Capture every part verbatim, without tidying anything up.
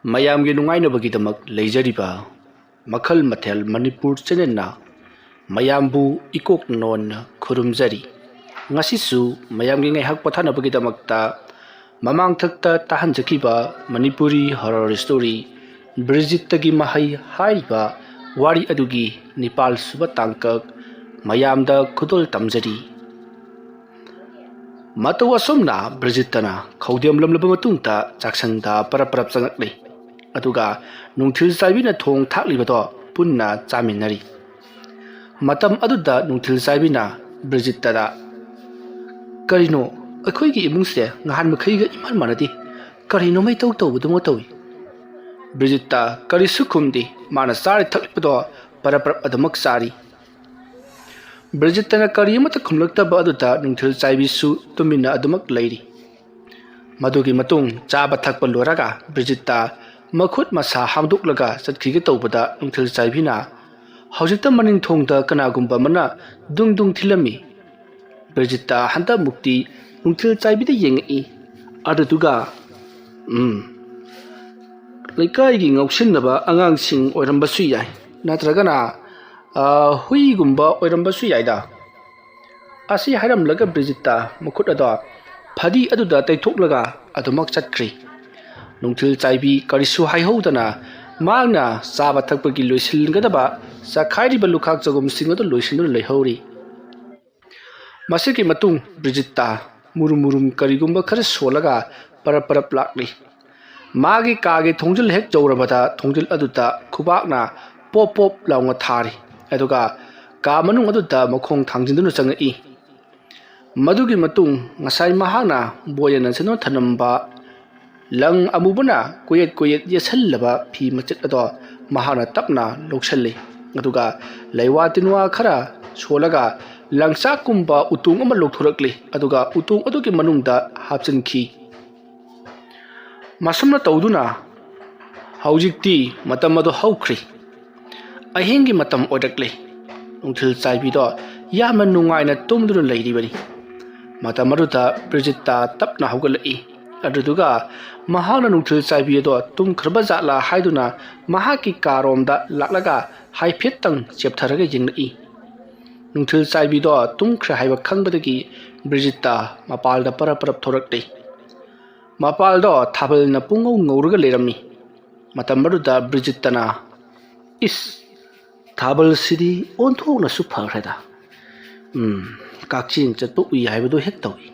ꯃꯌꯥꯝꯒꯤ ꯅꯨꯡꯉꯥꯏꯅꯕꯒꯤꯗꯃꯛ ꯂꯩꯖꯔꯤꯕ ꯃꯈꯜ ꯃꯊꯦꯜ ꯃꯅꯤꯄꯨꯔ ꯆꯦꯅꯦꯜꯅ ꯃꯌꯥꯝꯕꯨ ꯏꯀꯣꯛ ꯅꯣꯟꯅ ꯈꯨꯔꯨꯝꯖꯔꯤ꯫ ꯉꯁꯤꯁꯨ ꯃꯌꯥꯝꯒꯤ ꯉꯥꯏꯍꯥꯛ ꯄꯣꯊꯥꯅꯕꯒꯤꯗꯃꯛꯇ ꯃꯃꯥꯡꯊꯛꯇ ꯇꯥꯍꯟꯖꯈꯤꯕ ꯃꯅꯤꯄꯨꯔꯤ ꯍꯣꯔꯔ ꯁ꯭ꯇꯣꯔꯤ ꯕ꯭ꯔꯤꯖꯤꯠꯇꯒꯤ ꯃꯍꯩ ꯍꯥꯏꯔꯤꯕ ꯋꯥꯔꯤ ꯑꯗꯨꯒꯤ ꯅꯤꯄꯥꯜ ꯁꯨꯕ ꯇꯥꯡꯀꯛ ꯃꯌꯥꯝꯗ ꯈꯨꯗꯣꯜ ꯇꯝꯖꯔꯤ꯫ ꯃꯇꯧ ꯑꯁꯨꯝꯅ ꯕ꯭ꯔꯤꯖꯤꯠꯇꯅ ꯈꯧꯗꯦꯝꯂꯝꯂꯕ ꯃꯇꯨꯡꯗ ꯆꯥꯛꯁꯪꯗ ꯄꯔꯞ ꯄꯔꯞ ꯆꯪꯂꯛꯂꯤ꯫ ꯑꯗꯨꯒ ꯅꯨꯡꯊꯤꯜ ꯆꯥꯏꯕꯤꯅ ꯊꯣꯡ ꯊꯥꯛꯂꯤꯕꯗꯣ ꯄꯨꯟꯅ ꯆꯥꯃꯤꯟꯅꯔꯤ꯫ ꯃꯇꯝ ꯑꯗꯨꯗ ꯅꯨꯡꯊꯤꯜ ꯆꯥꯏꯕꯤꯅ ꯕ꯭ꯔꯤꯖꯤꯠꯇꯗ, "ꯀꯔꯤꯅꯣ, ꯑꯩꯈꯣꯏꯒꯤ ꯏꯃꯨꯡꯁꯦ ꯅꯍꯥꯟ ꯃꯈꯩꯒ ꯏꯃꯥꯟ ꯃꯥꯟꯅꯗꯦ꯫ ꯀꯔꯤꯅꯣ ꯃꯩ ꯇꯧ ꯇꯧꯕꯗꯧꯅ ꯇꯧꯏ?" ꯕ꯭ꯔꯤꯖꯤꯠꯇ ꯀꯔꯤꯁꯨ ꯈꯨꯝꯗꯦ꯫ ꯃꯥꯅ ꯆꯥꯔꯤ ꯊꯛꯂꯤꯕꯗꯣ ꯄꯔꯞ ꯄꯔꯞ ꯑꯗꯨꯃꯛ ꯆꯥꯔꯤ꯫ ꯕ꯭ꯔꯤꯖꯤꯠꯇꯅ ꯀꯔꯤ ꯑꯃꯠꯇ ꯈꯨꯝꯂꯛꯇꯕ ꯑꯗꯨꯗ ꯅꯨꯡꯊꯤꯜ ꯆꯥꯏꯕꯤꯁꯨ ꯇꯨꯃꯤꯟꯅ ꯑꯗꯨꯃꯛ ꯂꯩꯔꯤ꯫ ꯃꯗꯨꯒꯤ ꯃꯇꯨꯡ ꯆꯥꯕ ꯊꯛꯄ ꯂꯣꯏꯔꯒ ꯕ꯭ꯔꯤꯖꯤꯠꯇ ꯃꯈꯨꯠ ꯃꯁꯥ ꯍꯥꯝꯗꯣꯛꯂꯒ ꯆꯠꯈꯤꯒꯦ ꯇꯧꯕꯗ ꯅꯨꯡꯊꯤꯜ ꯆꯥꯏꯕꯤꯅ ꯍꯧꯖꯤꯛꯇ ꯃꯅꯤꯡꯊꯣꯡꯗ ꯀꯅꯥꯒꯨꯝꯕ ꯑꯃꯅ ꯗꯨꯡ ꯗꯨꯡ ꯊꯤꯜꯂꯝꯃꯤ꯫ ꯕ꯭ꯔꯤꯖꯤꯠꯇ ꯍꯟꯗꯛꯃꯨꯛꯇꯤ ꯅꯨꯡꯊꯤꯜ ꯆꯥꯏꯕꯤꯗ ꯌꯦꯡꯉꯛꯏ꯫ ꯑꯗꯨꯗꯨꯒ, "ꯎꯝ, ꯂꯩꯀꯥꯏꯒꯤ ꯉꯥꯎꯁꯤꯟꯅꯕ ꯑꯉꯥꯡꯁꯤꯡ ꯑꯣꯏꯔꯝꯕꯁꯨ ꯌꯥꯏ, ꯅꯠꯇ꯭ꯔꯒꯅ, ꯑ, ꯍꯨꯏꯒꯨꯝꯕ ꯑꯣꯏꯔꯝꯕꯁꯨ ꯌꯥꯏꯗ"꯫ ꯑꯁꯤ ꯍꯥꯏꯔꯝꯂꯒ ꯕ꯭ꯔꯤꯖꯤꯠꯇ ꯃꯈꯨꯠ ꯑꯗꯣ ꯐꯗꯤ ꯑꯗꯨꯗ ꯇꯩꯊꯣꯛꯂꯒ ꯑꯗꯨꯃꯛ ꯆꯠꯈ꯭ꯔꯤ꯫ ꯅꯨꯡꯊꯤꯜ ꯆꯥꯏꯕꯤ ꯀꯔꯤꯁꯨ ꯍꯥꯏꯍꯧꯗꯅ ꯃꯍꯥꯛꯅ ꯆꯥꯕ ꯊꯛꯄꯒꯤ ꯂꯣꯏꯁꯤꯟꯒꯗꯕ ꯆꯈꯥꯏꯔꯤꯕ ꯂꯨꯈꯥꯛ ꯆꯒꯨꯝꯁꯤꯡ ꯑꯗꯨ ꯂꯣꯏꯁꯤꯟꯗꯨꯅ ꯂꯩꯍꯧꯔꯤ꯫ ꯃꯁꯤꯒꯤ ꯃꯇꯨꯡ ꯕ꯭ꯔꯤꯖꯤꯠꯇ ꯃꯨꯔꯨꯝ ꯃꯨꯔꯨꯝ ꯀꯔꯤꯒꯨꯝꯕ ꯈꯔ ꯁꯣꯜꯂꯒ ꯄꯔꯞ ꯄꯔꯞ ꯂꯥꯛꯂꯤ꯫ ꯃꯥꯒꯤ ꯀꯥꯒꯤ ꯊꯣꯡꯖꯤꯜ ꯍꯦꯛ ꯌꯧꯔꯕꯗ ꯊꯣꯡꯖꯤꯜ ꯑꯗꯨꯗ ꯈꯨꯕꯥꯛꯅ ꯄꯣꯞ ꯄꯣꯞ ꯂꯥꯎꯅ ꯊꯥꯔꯤ꯫ ꯑꯗꯨꯒ ꯀꯥ ꯃꯅꯨꯡ ꯑꯗꯨꯗ ꯃꯈꯣꯡ ꯊꯥꯡꯖꯤꯟꯗꯨꯅ ꯆꯪꯉꯛꯏ꯫ ꯃꯗꯨꯒꯤ ꯃꯇꯨꯡ ꯉꯁꯥꯏ ꯃꯍꯥꯛꯅ ꯕꯣꯏꯅ ꯅꯟꯁꯤꯟꯗꯨꯅ ꯊꯅꯝꯕ ꯂꯪ ꯑꯃꯨꯕꯅ ꯀꯣꯏꯌꯦꯠ ꯀꯣꯏꯌꯦꯠ ꯌꯦꯠꯁꯜꯂꯕ ꯐꯤ ꯃꯆꯦꯠ ꯑꯗꯣ ꯃꯍꯥꯛꯅ ꯇꯞꯅ ꯂꯧꯁꯤꯜꯂꯤ꯫ ꯑꯗꯨꯒ ꯂꯩꯋꯥ ꯇꯤꯟꯋꯥ ꯈꯔ ꯁꯣꯜꯂꯒ ꯂꯪꯆꯥꯛꯀꯨꯝꯕ ꯎꯇꯣꯡ ꯑꯃ ꯂꯧꯊꯣꯔꯛꯂꯤ꯫ ꯑꯗꯨꯒ ꯎꯇꯣꯡ ꯑꯗꯨꯒꯤ ꯃꯅꯨꯡꯗ ꯍꯥꯞꯆꯤꯟꯈꯤ꯫ ꯃꯁꯨꯝꯅ ꯇꯧꯗꯨꯅ ꯍꯧꯖꯤꯛꯇꯤ ꯃꯇꯝ ꯑꯗꯨ ꯍꯧꯈ꯭ꯔꯤ꯫ ꯑꯍꯤꯡꯒꯤ ꯃꯇꯝ ꯑꯣꯏꯔꯛꯂꯤ꯫ ꯅꯨꯡꯊꯤꯜ ꯆꯥꯏꯕꯤꯗꯣ ꯌꯥꯝꯅ ꯅꯨꯡꯉꯥꯏꯅ ꯇꯨꯝꯗꯨꯅ ꯂꯩꯔꯤꯕꯅꯤ꯫ ꯃꯇꯝ ꯑꯗꯨꯗ ꯕ꯭ꯔꯤꯖꯤꯠꯇ ꯇꯞꯅ ꯍꯧꯒꯠꯂꯛꯏ꯫ ꯑꯗꯨꯗꯨꯒ ꯃꯍꯥꯛꯅ ꯅꯨꯡꯊꯤꯜ ꯆꯥꯏꯕꯤ ꯑꯗꯣ ꯇꯨꯝꯈ꯭ꯔꯕ ꯖꯥꯠꯂꯥ ꯍꯥꯏꯗꯨꯅ ꯃꯍꯥꯛꯀꯤ ꯀꯥꯔꯣꯝꯗ ꯂꯥꯛꯂꯒ ꯍꯥꯏꯐꯦꯠꯇꯪ ꯆꯦꯞꯊꯔꯒ ꯌꯦꯡꯂꯛꯏ꯫ ꯅꯨꯡꯊꯤꯜ ꯆꯥꯏꯕꯤꯗꯣ ꯇꯨꯝꯈ꯭ꯔꯦ ꯍꯥꯏꯕ ꯈꯪꯕꯗꯒꯤ ꯕ꯭ꯔꯤꯖꯤꯠꯇ ꯃꯄꯥꯜꯗ ꯄꯔꯞ ꯄꯔꯞ ꯊꯣꯔꯛꯂꯤ꯫ ꯃꯄꯥꯜꯗꯣ ꯊꯥꯕꯜꯅ ꯄꯨꯡꯉꯧ ꯉꯧꯔꯒ ꯂꯩꯔꯝꯃꯤ꯫ ꯃꯇꯝ ꯑꯗꯨꯗ ꯕ꯭ꯔꯤꯖꯤꯠꯇꯅ, "ꯏꯁ, ꯊꯥꯕꯜꯁꯤꯗꯤ ꯑꯣꯟꯊꯣꯛꯅꯁꯨ ꯐꯈ꯭ꯔꯦꯗ꯫ ꯎꯝ, ꯀꯛꯆꯦꯡ ꯆꯠꯄ ꯎꯏ ꯍꯥꯏꯕꯗꯨ ꯍꯦꯛ ꯇꯧꯏ꯫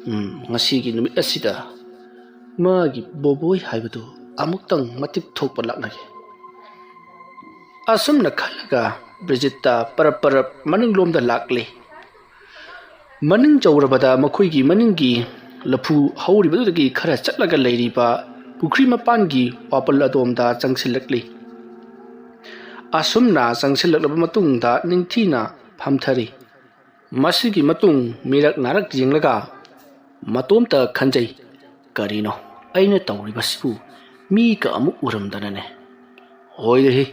ꯎꯝ, ꯉꯁꯤꯒꯤ ꯅꯨꯃꯤꯠ ꯑꯁꯤꯗ ꯃꯥꯒꯤ ꯕꯣꯕꯣꯏ ꯍꯥꯏꯕꯗꯨ ꯑꯃꯨꯛꯇꯪ ꯃꯇꯤꯛ ꯊꯣꯛꯄ ꯂꯥꯛꯅꯒꯦ"꯫ ꯑꯁꯨꯝꯅ ꯈꯜꯂꯒ ꯕ꯭ꯔꯤꯖꯤꯠꯇ ꯄꯔꯞ ꯄꯔꯞ ꯃꯅꯤꯡꯂꯣꯝꯗ ꯂꯥꯛꯂꯦ꯫ ꯃꯅꯤꯡ ꯌꯧꯔꯕꯗ ꯃꯈꯣꯏꯒꯤ ꯃꯅꯤꯡꯒꯤ ꯂꯐꯨ ꯍꯧꯔꯤꯕꯗꯨꯗꯒꯤ ꯈꯔ ꯆꯠꯂꯒ ꯂꯩꯔꯤꯕ ꯄꯨꯈ꯭ꯔꯤ ꯃꯄꯥꯟꯒꯤ ꯋꯥꯄꯜ ꯑꯗꯣꯝꯗ ꯆꯪꯁꯤꯜꯂꯛꯂꯤ꯫ ꯑꯁꯨꯝꯅ ꯆꯪꯁꯤꯜꯂꯛꯂꯕ ꯃꯇꯨꯡꯗ ꯅꯤꯡꯊꯤꯅ ꯐꯝꯊꯔꯤ꯫ ꯃꯁꯤꯒꯤ ꯃꯇꯨꯡ ꯃꯤꯔꯛ ꯅꯥꯔꯛ ꯌꯦꯡꯂꯒ ꯃꯇꯣꯝꯇ ꯈꯟꯖꯩ, "ꯀꯔꯤꯅꯣ ꯑꯩꯅ ꯇꯧꯔꯤꯕꯁꯤꯕꯨ ꯃꯤꯒ ꯑꯃꯨꯛ ꯎꯔꯝꯗꯅꯅꯦ? ꯍꯣꯏꯗꯍꯦ,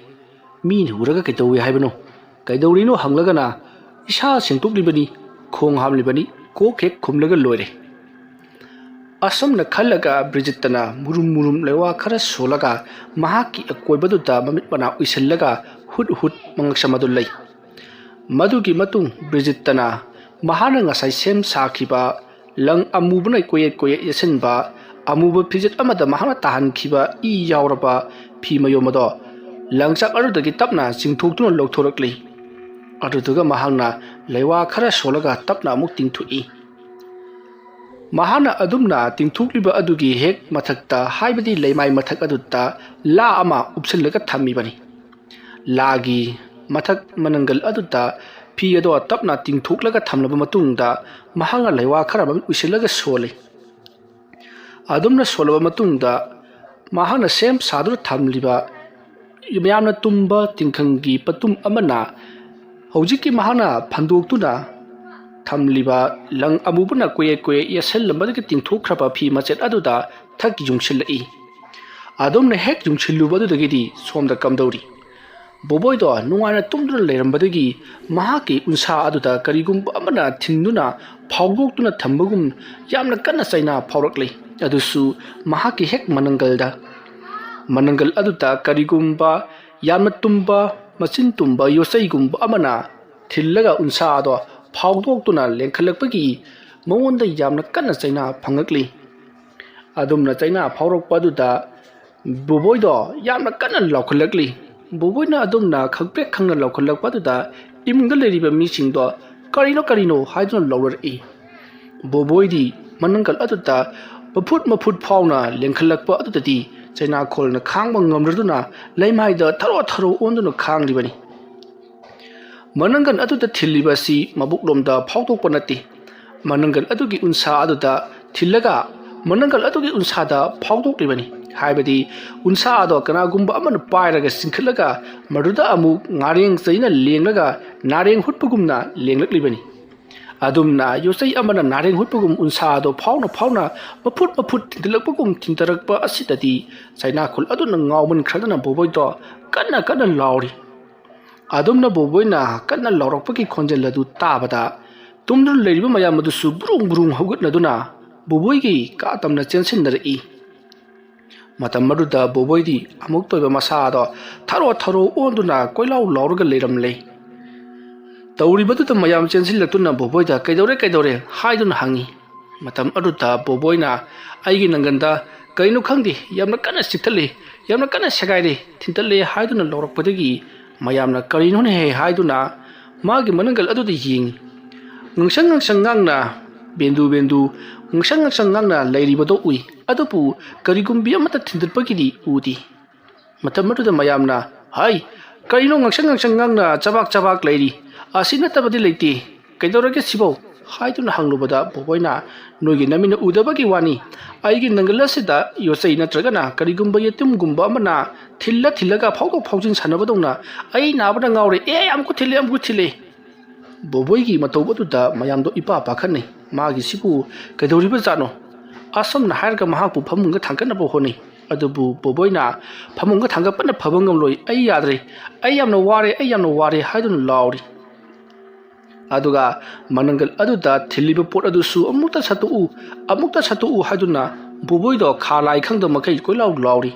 ꯃꯤꯅ ꯎꯔꯒ ꯀꯩꯗꯧꯏ ꯍꯥꯏꯕꯅꯣ? ꯀꯩꯗꯧꯔꯤꯅꯣ ꯍꯪꯂꯒꯅ ꯏꯁꯥ ꯁꯦꯡꯗꯣꯛꯂꯤꯕꯅꯤ, ꯈꯣꯡ ꯍꯥꯝꯂꯤꯕꯅꯤ, ꯀꯣꯛ ꯍꯦꯛ ꯈꯨꯝꯂꯒ ꯂꯣꯏꯔꯦ"꯫ ꯑꯁꯨꯝꯅ ꯈꯜꯂꯒ ꯕ꯭ꯔꯤꯖꯤꯠꯇꯅ ꯃꯨꯔꯨꯝ ꯃꯨꯔꯨꯝ ꯂꯩꯋꯥ ꯈꯔ ꯁꯣꯜꯂꯒ ꯃꯍꯥꯛꯀꯤ ꯑꯀꯣꯏꯕꯗꯨꯗ ꯃꯃꯤꯠ ꯃꯅꯥ ꯎꯏꯁꯤꯜꯂꯒ ꯍꯨꯠ ꯍꯨꯠ ꯃꯉꯛꯁꯝ ꯑꯗꯨ ꯂꯩ꯫ ꯃꯗꯨꯒꯤ ꯃꯇꯨꯡ ꯕ꯭ꯔꯤꯖꯤꯠꯇꯅ ꯃꯍꯥꯛꯅ ꯉꯁꯥꯏ ꯁꯦꯝ ꯁꯥꯈꯤꯕ ꯂꯪ ꯑꯃꯨꯕꯅ ꯀꯣꯌꯦꯠ ꯀꯣꯌꯦꯠ ꯌꯦꯠꯁꯤꯟꯕ ꯑꯃꯨꯕ ꯐꯤꯖꯦꯠ ꯑꯃꯗ ꯃꯍꯥꯛꯅ ꯇꯥꯍꯟꯈꯤꯕ ꯏ ꯌꯥꯎꯔꯕ ꯐꯤ ꯃꯌꯣꯝ ꯑꯗꯣ ꯂꯪꯆꯥꯛ ꯑꯗꯨꯗꯒꯤ ꯇꯞꯅ ꯆꯤꯡꯊꯣꯛꯇꯨꯅ ꯂꯧꯊꯣꯔꯛꯂꯤ꯫ ꯑꯗꯨꯗꯨꯒ ꯃꯍꯥꯛꯅ ꯂꯩꯋꯥ ꯈꯔ ꯁꯣꯜꯂꯒ ꯇꯞꯅ ꯑꯃꯨꯛ ꯇꯤꯡꯊꯣꯛꯏ꯫ ꯃꯍꯥꯛꯅ ꯑꯗꯨꯝꯅ ꯇꯤꯡꯊꯣꯛꯂꯤꯕ ꯑꯗꯨꯒꯤ ꯍꯦꯛ ꯃꯊꯛꯇ, ꯍꯥꯏꯕꯗꯤ ꯂꯩꯃꯥꯏ ꯃꯊꯛ ꯑꯗꯨꯗ ꯂꯥ ꯑꯃ ꯎꯞꯁꯤꯜꯂꯒ ꯊꯝꯃꯤꯕꯅꯤ꯫ ꯂꯥꯒꯤ ꯃꯊꯛ ꯃꯅꯪꯒꯜ ꯑꯗꯨꯗ ꯐꯤ ꯑꯗꯣ ꯇꯞꯅ ꯇꯤꯡꯊꯣꯛꯂꯒ ꯊꯝꯂꯕ ꯃꯇꯨꯡꯗ ꯃꯍꯥꯛꯅ ꯂꯩꯋꯥ ꯈꯔ ꯑꯃ ꯎꯏꯁꯤꯜꯂꯒ ꯁꯣꯜꯂꯤ꯫ ꯑꯗꯨꯝꯅ ꯁꯣꯜꯂꯕ ꯃꯇꯨꯡꯗ ꯃꯍꯥꯛꯅ ꯁꯦꯝ ꯁꯥꯗꯨꯅ ꯊꯝꯂꯤꯕ ꯌꯥꯝꯅ ꯇꯨꯝꯕ ꯇꯤꯡꯈꯪꯒꯤ ꯄꯇꯨꯝ ꯑꯃꯅ ꯍꯧꯖꯤꯛꯀꯤ ꯃꯍꯥꯛꯅ ꯐꯟꯗꯣꯛꯇꯨꯅ ꯊꯝꯂꯤꯕ ꯂꯪ ꯑꯃꯨꯕꯅ ꯀꯣꯌꯦꯠ ꯀꯣꯌꯦꯠ ꯌꯦꯠꯁꯜꯂꯝꯕꯗꯒꯤ ꯇꯤꯡꯊꯣꯛꯈ꯭ꯔꯕ ꯐꯤ ꯃꯆꯦꯠ ꯑꯗꯨꯗ ꯊꯛ ꯌꯨꯡꯁꯤꯜꯂꯛꯏ꯫ ꯑꯗꯨꯝꯅ ꯍꯦꯛ ꯌꯨꯡꯁꯤꯜꯂꯨꯕ ꯑꯗꯨꯗꯒꯤꯗꯤ ꯁꯣꯝꯗ ꯀꯝꯗꯧꯔꯤ꯫ ꯕꯣꯕꯣꯏꯗꯣ ꯅꯨꯡꯉꯥꯏꯅ ꯇꯨꯝꯗꯨꯅ ꯂꯩꯔꯝꯕꯗꯒꯤ ꯃꯍꯥꯛꯀꯤ ꯎꯟꯁꯥ ꯑꯗꯨꯗ ꯀꯔꯤꯒꯨꯝꯕ ꯑꯃꯅ ꯊꯤꯟꯗꯨꯅ ꯐꯥꯎꯗꯣꯛꯇꯨꯅ ꯊꯝꯕꯒꯨꯝ ꯌꯥꯝꯅ ꯀꯟꯅ ꯆꯩꯅꯥ ꯐꯥꯎꯔꯛꯂꯤ꯫ ꯑꯗꯨꯁꯨ ꯃꯍꯥꯛꯀꯤ ꯍꯦꯛ ꯃꯅꯪꯒꯜꯗ꯫ ꯃꯅꯪꯒꯜ ꯑꯗꯨꯗ ꯀꯔꯤꯒꯨꯝꯕ ꯌꯥꯝꯅ ꯇꯨꯝꯕ, ꯃꯆꯤꯟ ꯇꯨꯝꯕ ꯌꯣꯠꯆꯩꯒꯨꯝꯕ ꯑꯃꯅ ꯊꯤꯜꯂꯒ ꯎꯟꯁꯥ ꯑꯗꯣ ꯐꯥꯎꯗꯣꯛꯇꯨꯅ ꯂꯦꯡꯈꯠꯂꯛꯄꯒꯤ ꯃꯉꯣꯟꯗ ꯌꯥꯝꯅ ꯀꯟꯅ ꯆꯩꯅꯥ ꯐꯪꯉꯛꯂꯤ꯫ ꯑꯗꯨꯝꯅ ꯆꯩꯅꯥ ꯐꯥꯎꯔꯛꯄ ꯑꯗꯨꯗ ꯕꯣꯕꯣꯏꯗꯣ ꯌꯥꯝꯅ ꯀꯟꯅ ꯂꯥꯎꯈꯠꯂꯛꯂꯤ꯫ ꯕꯣꯕꯣꯏꯅ ꯑꯗꯨꯝꯅ ꯈꯪꯄ꯭ꯔꯦꯛ ꯈꯪꯅ ꯂꯥꯎꯈꯠꯂꯛꯄ ꯑꯗꯨꯗ ꯏꯃꯨꯡꯗ ꯂꯩꯔꯤꯕ ꯃꯤꯁꯤꯡꯗꯣ "ꯀꯔꯤꯅꯣ, ꯀꯔꯤꯅꯣ?" ꯍꯥꯏꯗꯨꯅ ꯂꯥꯎꯔꯛꯏ꯫ ꯕꯣꯕꯣꯏꯗꯤ ꯃꯅꯪꯒꯜ ꯑꯗꯨꯗ ꯃꯐꯨꯠ ꯃꯐꯨꯠ ꯐꯥꯎꯅ ꯂꯦꯡꯈꯠꯂꯛꯄ ꯑꯗꯨꯗꯗꯤ ꯆꯩꯅꯥꯈꯣꯜꯅ ꯈꯥꯡꯕ ꯉꯝꯂꯗꯨꯅ ꯂꯩꯃꯥꯏꯗ ꯊꯔꯣ ꯊꯔꯣ ꯑꯣꯟꯗꯨꯅ ꯈꯥꯡꯂꯤꯕꯅꯤ꯫ ꯃꯅꯪꯒꯜ ꯑꯗꯨꯗ ꯊꯤꯜꯂꯤꯕ ꯑꯁꯤ ꯃꯕꯨꯛꯂꯣꯝꯗ ꯐꯥꯎꯗꯣꯛꯄ ꯅꯠꯇꯦ꯫ ꯃꯅꯪꯒꯜ ꯑꯗꯨꯒꯤ ꯎꯟꯁꯥ ꯑꯗꯨꯗ ꯊꯤꯜꯂꯒ ꯃꯅꯪꯒꯜ ꯑꯗꯨꯒꯤ ꯎꯟꯁꯥꯗ ꯐꯥꯎꯗꯣꯛꯂꯤꯕꯅꯤ꯫ ꯍꯥꯏꯕꯗꯤ ꯎꯟꯁꯥ ꯑꯗꯣ ꯀꯅꯥꯒꯨꯝꯕ ꯑꯃꯅ ꯄꯥꯏꯔꯒ ꯆꯤꯡꯈꯠꯂꯒ ꯃꯗꯨꯗ ꯑꯃꯨꯛ ꯉꯥꯔꯦꯡ ꯆꯩꯅ ꯂꯦꯡꯂꯒ ꯅꯥꯔꯦꯡ ꯍꯨꯠꯄꯒꯨꯝꯅ ꯂꯦꯡꯂꯛꯂꯤꯕꯅꯤ꯫ ꯑꯗꯨꯝꯅ ꯌꯣꯠꯆꯩ ꯑꯃꯅ ꯅꯥꯔꯦꯡ ꯍꯨꯠꯄꯒꯨꯝ ꯎꯟꯁꯥ ꯑꯗꯣ ꯐꯥꯎꯅ ꯐꯥꯎꯅ ꯃꯐꯨꯠ ꯃꯐꯨꯠ ꯊꯤꯟꯗꯂꯛꯄꯒꯨꯝ ꯊꯤꯟꯊꯔꯛꯄ ꯑꯁꯤꯗꯗꯤ ꯆꯩꯅꯥꯈꯣꯜ ꯑꯗꯨꯅ ꯉꯥꯎꯃꯟꯈ꯭ꯔꯗꯨꯅ ꯕꯣꯕꯣꯏꯗꯣ ꯀꯟꯅ ꯀꯟꯅ ꯂꯥꯎꯔꯤ꯫ ꯑꯗꯨꯝꯅ ꯕꯣꯕꯣꯏꯅ ꯀꯟꯅ ꯂꯥꯎꯔꯛꯄꯒꯤ ꯈꯣꯟꯖꯦꯜ ꯑꯗꯨ ꯇꯥꯕꯗ ꯇꯨꯝꯗꯨꯅ ꯂꯩꯔꯤꯕ ꯃꯌꯥꯝ ꯑꯗꯨꯁꯨ ꯕ꯭ꯔꯨꯡ ꯕ꯭ꯔꯨꯡ ꯍꯧꯒꯠꯅꯗꯨꯅ ꯕꯣꯕꯣꯏꯒꯤ ꯀꯥ ꯇꯝꯅ ꯆꯦꯟꯁꯤꯟꯅꯔꯛꯏ꯫ ꯃꯇꯝ ꯑꯗꯨꯗ ꯕꯣꯕꯣꯏꯗꯤ ꯑꯃꯨꯛꯇ ꯑꯣꯏꯕ ꯃꯁꯥꯗꯣ ꯊꯔꯣ ꯊꯔꯣ ꯑꯣꯟꯗꯨꯅ ꯀꯣꯏꯂꯥꯎ ꯂꯥꯎꯔꯒ ꯂꯩꯔꯝꯂꯦ꯫ ꯇꯧꯔꯤꯕꯗꯨꯗ ꯃꯌꯥꯝ ꯆꯦꯟꯁꯤꯜꯂꯛꯇꯨꯅ ꯕꯣꯕꯣꯏꯗ "ꯀꯩꯗꯧꯔꯦ, ꯀꯩꯗꯧꯔꯦ?" ꯍꯥꯏꯗꯨꯅ ꯍꯪꯉꯤ꯫ ꯃꯇꯝ ꯑꯗꯨꯗ ꯕꯣꯕꯣꯏꯅ "ꯑꯩꯒꯤ ꯅꯪꯒꯟꯗ ꯀꯩꯅꯣ ꯈꯪꯗꯦ, ꯌꯥꯝꯅ ꯀꯟꯅ ꯆꯤꯛꯊꯠꯂꯦ, ꯌꯥꯝꯅ ꯀꯟꯅ ꯁꯦꯒꯥꯏꯔꯦ, ꯊꯤꯟꯇꯠꯂꯦ" ꯍꯥꯏꯗꯨꯅ ꯂꯥꯎꯔꯛꯄꯗꯒꯤ ꯃꯌꯥꯝꯅ "ꯀꯔꯤꯅꯣꯅꯦꯍꯦ?" ꯍꯥꯏꯗꯨꯅ ꯃꯥꯒꯤ ꯃꯅꯪꯒꯜ ꯑꯗꯨꯗ ꯌꯦꯡꯉꯤ꯫ ꯉꯪꯁꯪ ꯉꯪꯁꯪ ꯉꯥꯡꯅ, ꯕꯦꯟꯗꯨ ꯕꯦꯟꯗꯨ ꯉꯪꯁꯪ ꯉꯪꯁꯪ ꯉꯥꯡꯅ ꯂꯩꯔꯤꯕꯗꯣ ꯎꯏ, ꯑꯗꯨꯕꯨ ꯀꯔꯤꯒꯨꯝꯕꯤ ꯑꯃꯠꯇ ꯊꯤꯟꯗꯠꯄꯒꯤꯗꯤ ꯎꯗꯦ꯫ ꯃꯇꯝ ꯑꯗꯨꯗ ꯃꯌꯥꯝꯅ "ꯍꯥꯏ, ꯀꯔꯤꯅꯣ ꯉꯪꯁꯪ ꯉꯪꯁꯪ ꯉꯥꯡꯅ ꯆꯕꯥꯛ ꯆꯕꯥꯛ ꯂꯩꯔꯤ? ꯑꯁꯤ ꯅꯠꯇꯕꯗꯤ ꯂꯩꯇꯦ꯫ ꯀꯩꯗꯧꯔꯒꯦ ꯁꯤꯕꯣ?" ꯍꯥꯏꯗꯨꯅ ꯍꯪꯂꯨꯕꯗ ꯕꯣꯕꯣꯏꯅ "ꯅꯣꯏꯒꯤ ꯅꯃꯤꯠꯅ ꯎꯗꯕꯒꯤ ꯋꯥꯅꯤ꯫ ꯑꯩꯒꯤ ꯅꯪꯒꯜ ꯑꯁꯤꯗ ꯌꯣꯠꯆꯩ ꯅꯠꯇ꯭ꯔꯒꯅ ꯀꯔꯤꯒꯨꯝꯕ ꯌꯦꯇꯨꯝꯒꯨꯝꯕ ꯑꯃꯅ ꯊꯤꯜꯂ ꯊꯤꯜꯂꯒ ꯐꯥꯎꯗꯣꯛ ꯐꯥꯎꯖꯤꯟ ꯁꯥꯟꯅꯕꯗꯧꯅ ꯑꯩ ꯅꯥꯕꯅ ꯉꯥꯎꯔꯦ꯫ ꯑꯦ, ꯑꯃꯨꯛꯀ ꯊꯤꯜꯂꯦ, ꯑꯃꯨꯛꯀ ꯊꯤꯜꯂꯦ!" ꯕꯣꯕꯣꯏꯒꯤ ꯃꯇꯧ ꯑꯗꯨꯗ ꯃꯌꯥꯝꯗꯣ ꯏꯄꯥ ꯄꯥꯈꯠꯅꯩ꯫ "ꯃꯥꯒꯤꯁꯤꯕꯨ ꯀꯩꯗꯧꯔꯤꯕ ꯖꯥꯠꯅꯣ?" ꯑꯁꯨꯝꯅ ꯍꯥꯏꯔꯒ ꯃꯍꯥꯛꯄꯨ ꯐꯃꯨꯡꯗ ꯊꯥꯡꯒꯠꯅꯕ ꯍꯣꯠꯅꯩ꯫ ꯑꯗꯨꯕꯨ ꯕꯣꯕꯣꯏꯅ ꯐꯃꯨꯡꯒ ꯊꯥꯡꯒꯠꯄꯅ ꯐꯕ ꯉꯝꯂꯣꯏ, "ꯑꯩ ꯌꯥꯗ꯭ꯔꯦ, ꯑꯩ ꯌꯥꯝꯅ ꯋꯥꯔꯦ, ꯑꯩ ꯌꯥꯝꯅ ꯋꯥꯔꯦ" ꯍꯥꯏꯗꯨꯅ ꯂꯥꯎꯔꯤ꯫ ꯑꯗꯨꯒ ꯃꯅꯪꯒꯜ ꯑꯗꯨꯗ ꯊꯤꯜꯂꯤꯕ ꯄꯣꯠ ꯑꯗꯨꯁꯨ "ꯑꯃꯨꯛꯇ ꯁꯠꯇꯣꯛꯎ, ꯑꯃꯨꯛꯇ ꯁꯠꯇꯣꯛꯎ" ꯍꯥꯏꯗꯨꯅ ꯕꯣꯕꯣꯏꯗꯣ ꯈꯥ ꯂꯥꯏ ꯈꯪꯗ ꯃꯈꯩ ꯀꯣꯏꯂꯥꯎ ꯂꯥꯎꯔꯤ꯫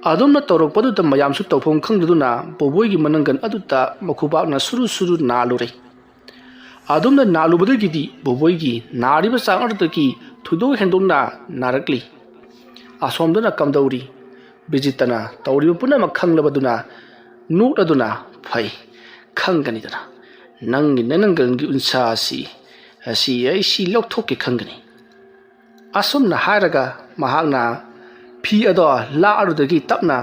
ꯑꯗꯨꯝꯅ ꯇꯧꯔꯛꯄꯗꯨꯗ ꯃꯌꯥꯝꯁꯨ ꯇꯧꯐꯝ ꯈꯪꯗꯗꯨꯅ ꯕꯣꯕꯣꯏꯒꯤ ꯃꯅꯪꯒꯜ ꯑꯗꯨꯗ ꯃꯈꯨꯕꯥꯛꯅ ꯁꯨꯔꯨ ꯁꯨꯔꯨ ꯅꯥꯜꯂꯨꯔꯦ꯫ ꯑꯗꯨꯝꯅ ꯅꯥꯜꯂꯨꯕꯗꯒꯤꯗꯤ ꯕꯣꯕꯣꯏꯒꯤ ꯅꯥꯔꯤꯕ ꯆꯥꯡ ꯑꯗꯨꯗꯒꯤ ꯊꯣꯏꯗꯣꯛ ꯍꯦꯟꯗꯣꯛꯅ ꯅꯥꯔꯛꯂꯤ꯫ ꯑꯁꯣꯝꯗꯅ ꯀꯝꯗꯧꯔꯤ? ꯕꯤꯖꯤꯠꯇꯅ ꯇꯧꯔꯤꯕ ꯄꯨꯝꯅꯃꯛ ꯈꯪꯂꯕꯗꯨꯅ ꯅꯣꯛꯂꯗꯨꯅ, "ꯐꯩ, ꯈꯪꯒꯅꯤꯗꯅ, ꯅꯪꯒꯤ ꯅꯅꯪꯒꯜꯒꯤ ꯎꯟꯁꯥ ꯑꯁꯤ, ꯑꯁꯤ ꯑꯩ ꯁꯤ ꯂꯧꯊꯣꯛꯀꯦ ꯈꯪꯒꯅꯤ"꯫ ꯑꯁꯨꯝꯅ ꯍꯥꯏꯔꯒ ꯃꯍꯥꯛꯅ ꯐꯤ ꯑꯗꯣ ꯂꯥꯛꯑꯔꯨꯗꯒꯤ ꯇꯞꯅ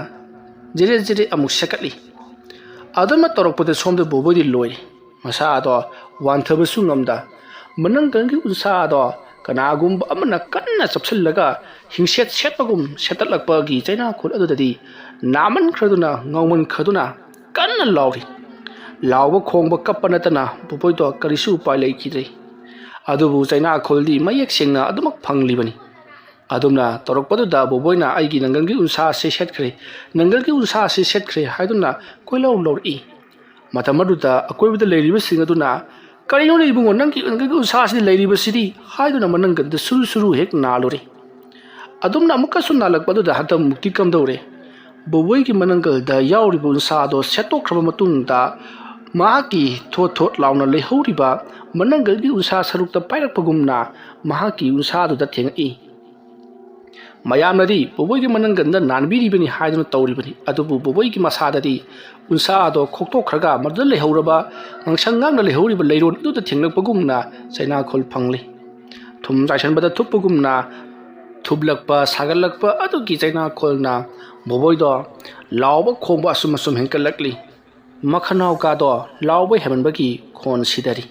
ꯖꯤꯔꯦ ꯖꯤꯔꯦ ꯑꯃꯨꯛ ꯁꯦꯠꯀꯠꯂꯤ꯫ ꯑꯗꯨꯃ ꯇꯧꯔꯛꯄꯗ ꯁꯣꯝꯗ ꯕꯣꯕꯣꯏꯗꯤ ꯂꯣꯏꯔꯦ꯫ ꯃꯁꯥ ꯑꯗꯣ ꯋꯥꯟꯊꯕꯁꯨ ꯉꯝꯗ, ꯃꯅꯪꯒꯜꯒꯤ ꯎꯟꯁꯥ ꯑꯗꯣ ꯀꯅꯥꯒꯨꯝꯕ ꯑꯃꯅ ꯀꯟꯅ ꯆꯞꯁꯤꯜꯂꯒ ꯍꯤꯡꯁꯦꯠ ꯁꯦꯠꯄꯒꯨꯝ ꯁꯦꯠꯇꯠꯂꯛꯄꯒꯤ ꯆꯩꯅꯥꯈꯣꯜ ꯑꯗꯨꯗꯗꯤ ꯅꯥꯃꯟꯈ꯭ꯔꯗꯨꯅ, ꯉꯥꯎꯃꯟꯈ꯭ꯔꯗꯨꯅ ꯀꯟꯅ ꯂꯥꯎꯔꯤ꯫ ꯂꯥꯎꯕ ꯈꯣꯡꯕ ꯀꯞꯄ ꯅꯠꯇꯅ ꯕꯣꯕꯣꯏꯗꯣ ꯀꯔꯤꯁꯨ ꯎꯄꯥꯏ ꯂꯩꯈꯤꯗ꯭ꯔꯦ꯫ ꯑꯗꯨꯕꯨ ꯆꯩꯅꯥꯈꯣꯜꯗꯤ ꯃꯌꯦꯛ ꯁꯦꯡꯅ ꯑꯗꯨꯃꯛ ꯐꯪꯂꯤꯕꯅꯤ꯫ ꯑꯗꯨꯝꯅ ꯇꯧꯔꯛꯄꯗꯨꯗ ꯕꯣꯕꯣꯏꯅ "ꯑꯩꯒꯤ ꯅꯪꯒꯜꯒꯤ ꯎꯟꯁꯥ ꯑꯁꯤ ꯁꯦꯠꯈ꯭ꯔꯦ, ꯅꯪꯒꯜꯒꯤ ꯎꯟꯁꯥ ꯑꯁꯤ ꯁꯦꯠꯈ꯭ꯔꯦ" ꯍꯥꯏꯗꯨꯅ ꯀꯣꯏꯂꯥꯎ ꯂꯧꯔꯛꯏ꯫ ꯃꯇꯝ ꯑꯗꯨꯗ ꯑꯀꯣꯏꯕꯗ ꯂꯩꯔꯤꯕꯁꯤꯡ ꯑꯗꯨꯅ "ꯀꯔꯤꯅꯣꯅꯦ ꯏꯕꯨꯡꯉꯣ, ꯅꯪꯒꯤ ꯅꯪꯒꯜꯒꯤ ꯎꯟꯁꯥ ꯑꯁꯤꯗꯤ ꯂꯩꯔꯤꯕꯁꯤꯗꯤ?" ꯍꯥꯏꯗꯨꯅ ꯃꯅꯪꯒꯜꯗ ꯁꯨꯔꯨ ꯁꯨꯔꯨ ꯍꯦꯛ ꯅꯥꯜꯂꯨꯔꯦ꯫ ꯑꯗꯨꯝꯅ ꯑꯃꯨꯛꯀꯁꯨ ꯅꯥꯜꯂꯛꯄꯗꯨꯗ ꯍꯟꯗꯛꯃꯨꯛꯇꯤ ꯀꯝꯗꯧꯔꯦ? ꯕꯣꯕꯣꯏꯒꯤ ꯃꯅꯪꯒꯜꯗ ꯌꯥꯎꯔꯤꯕ ꯎꯟꯁꯥꯗꯣ ꯁꯦꯠꯇꯣꯛꯈ꯭ꯔꯕ ꯃꯇꯨꯡꯗ ꯃꯍꯥꯛꯀꯤ ꯊꯣꯠ ꯊꯣꯠ ꯂꯥꯎꯅ ꯂꯩꯍꯧꯔꯤꯕ ꯃꯅꯪꯒꯜꯒꯤ ꯎꯟꯁꯥ ꯁꯔꯨꯛꯇ ꯄꯥꯏꯔꯛꯄꯒꯨꯝꯅ ꯃꯍꯥꯛꯀꯤ ꯎꯟꯁꯥꯗꯨꯗ ꯊꯦꯡꯉꯛꯏ꯫ ꯃꯌꯥꯝꯅꯗꯤ ꯕꯣꯕꯣꯏꯒꯤ ꯃꯅꯪꯒꯜꯗ ꯅꯥꯟꯕꯤꯔꯤꯕꯅꯤ ꯍꯥꯏꯗꯨꯅ ꯇꯧꯔꯤꯕꯅꯤ, ꯑꯗꯨꯕꯨ ꯕꯣꯕꯣꯏꯒꯤ ꯃꯁꯥꯗꯗꯤ ꯎꯟꯁꯥ ꯑꯗꯣ ꯈꯣꯛꯇꯣꯛꯈ꯭ꯔꯒ ꯃꯗꯨꯗ ꯂꯩꯍꯧꯔꯕ, ꯉꯥꯡꯁꯪ ꯉꯥꯡꯅ ꯂꯩꯍꯧꯔꯤꯕ ꯂꯩꯔꯣꯟ ꯑꯗꯨꯗ ꯊꯦꯡꯂꯛꯄꯒꯨꯝꯅ ꯆꯩꯅꯥꯈꯣꯜ ꯐꯪꯂꯤ꯫ ꯊꯨꯝ ꯆꯥꯏꯁꯤꯟꯕꯗ ꯊꯨꯞꯄꯒꯨꯝꯅ ꯊꯨꯞꯂꯛꯄ, ꯁꯥꯒꯠꯂꯛꯄ ꯑꯗꯨꯒꯤ ꯆꯩꯅꯥꯈꯣꯜꯅ ꯕꯣꯕꯣꯏꯗꯣ ꯂꯥꯎꯕ ꯈꯣꯡꯕ ꯑꯁꯨꯝ ꯑꯁꯨꯝ ꯍꯦꯟꯀꯠꯂꯛꯂꯤ꯫ ꯃꯈꯅꯥꯎ ꯀꯥꯗꯣ ꯂꯥꯎꯕ ꯍꯦꯟꯃꯟꯕꯒꯤ ꯈꯣꯟ ꯁꯤꯗꯔꯤ꯫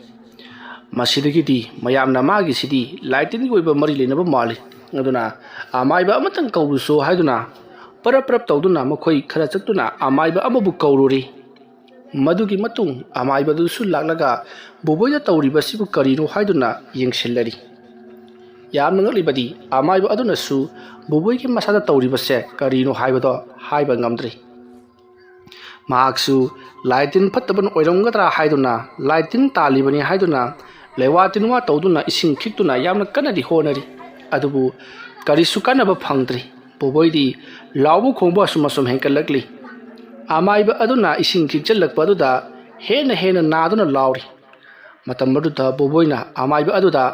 ꯃꯁꯤꯗꯒꯤꯗꯤ ꯃꯌꯥꯝꯅ ꯃꯥꯒꯤꯁꯤꯗꯤ ꯂꯥꯏ ꯇꯤꯟꯒꯤ ꯑꯣꯏꯕ ꯃꯔꯤ ꯂꯩꯅꯕ ꯃꯥꯜꯂꯤ꯫ ꯑꯗꯨꯅ ꯑꯃꯥꯏꯕ ꯑꯃꯇꯪ ꯀꯧꯔꯨꯁꯣ ꯍꯥꯏꯗꯨꯅ ꯄꯔꯞ ꯄꯔꯞ ꯇꯧꯗꯨꯅ ꯃꯈꯣꯏ ꯈꯔ ꯆꯠꯇꯨꯅ ꯑꯃꯥꯏꯕ ꯑꯃꯕꯨ ꯀꯧꯔꯨꯔꯤ꯫ ꯃꯗꯨꯒꯤ ꯃꯇꯨꯡ ꯑꯃꯥꯏꯕꯗꯨꯁꯨ ꯂꯥꯛꯂꯒ ꯕꯣꯕꯣꯏꯗ ꯇꯧꯔꯤꯕꯁꯤꯕꯨ ꯀꯔꯤꯅꯣ ꯍꯥꯏꯗꯨꯅ ꯌꯦꯡꯁꯤꯜꯂꯔꯤ꯫ ꯌꯥꯝꯅ ꯉꯛꯂꯤꯕꯗꯤ ꯑꯃꯥꯏꯕ ꯑꯗꯨꯅꯁꯨ ꯕꯣꯕꯣꯏꯒꯤ ꯃꯁꯥꯗ ꯇꯧꯔꯤꯕꯁꯦ ꯀꯔꯤꯅꯣ ꯍꯥꯏꯕꯗꯣ ꯍꯥꯏꯕ ꯉꯝꯗ꯭ꯔꯤ꯫ ꯃꯍꯥꯛꯁꯨ ꯂꯥꯏ ꯇꯤꯟ ꯐꯠꯇꯕꯅ ꯑꯣꯏꯔꯝꯒꯗ꯭ꯔꯥ ꯍꯥꯏꯗꯨꯅ, ꯂꯥꯏ ꯇꯤꯟ ꯇꯥꯜꯂꯤꯕꯅꯤ ꯍꯥꯏꯗꯨꯅ ꯂꯩꯋꯥ ꯇꯤꯟꯋꯥ ꯇꯧꯗꯨꯅ ꯏꯁꯤꯡ ꯈꯤꯛꯇꯨꯅ ꯌꯥꯝꯅ ꯀꯟꯅꯗꯤ ꯍꯣꯠꯅꯔꯤ꯫ ꯑꯗꯨꯕꯨ ꯀꯔꯤꯁꯨ ꯀꯥꯟꯅꯕ ꯐꯪꯗ꯭ꯔꯤ꯫ ꯕꯣꯕꯣꯏꯗꯤ ꯂꯥꯎꯕ ꯈꯣꯡꯕ ꯑꯁꯨꯝ ꯑꯁꯨꯝ ꯍꯦꯟꯀꯠꯂꯛꯂꯤ꯫ ꯑꯃꯥꯏꯕ ꯑꯗꯨꯅ ꯏꯁꯤꯡ ꯈꯤꯛꯆꯜꯂꯛꯄ ꯑꯗꯨꯗ ꯍꯦꯟꯅ ꯍꯦꯟꯅ ꯅꯥꯗꯨꯅ ꯂꯥꯎꯔꯤ꯫ ꯃꯇꯝ ꯑꯗꯨꯗ ꯕꯣꯕꯣꯏꯅ ꯑꯃꯥꯏꯕ ꯑꯗꯨꯗ,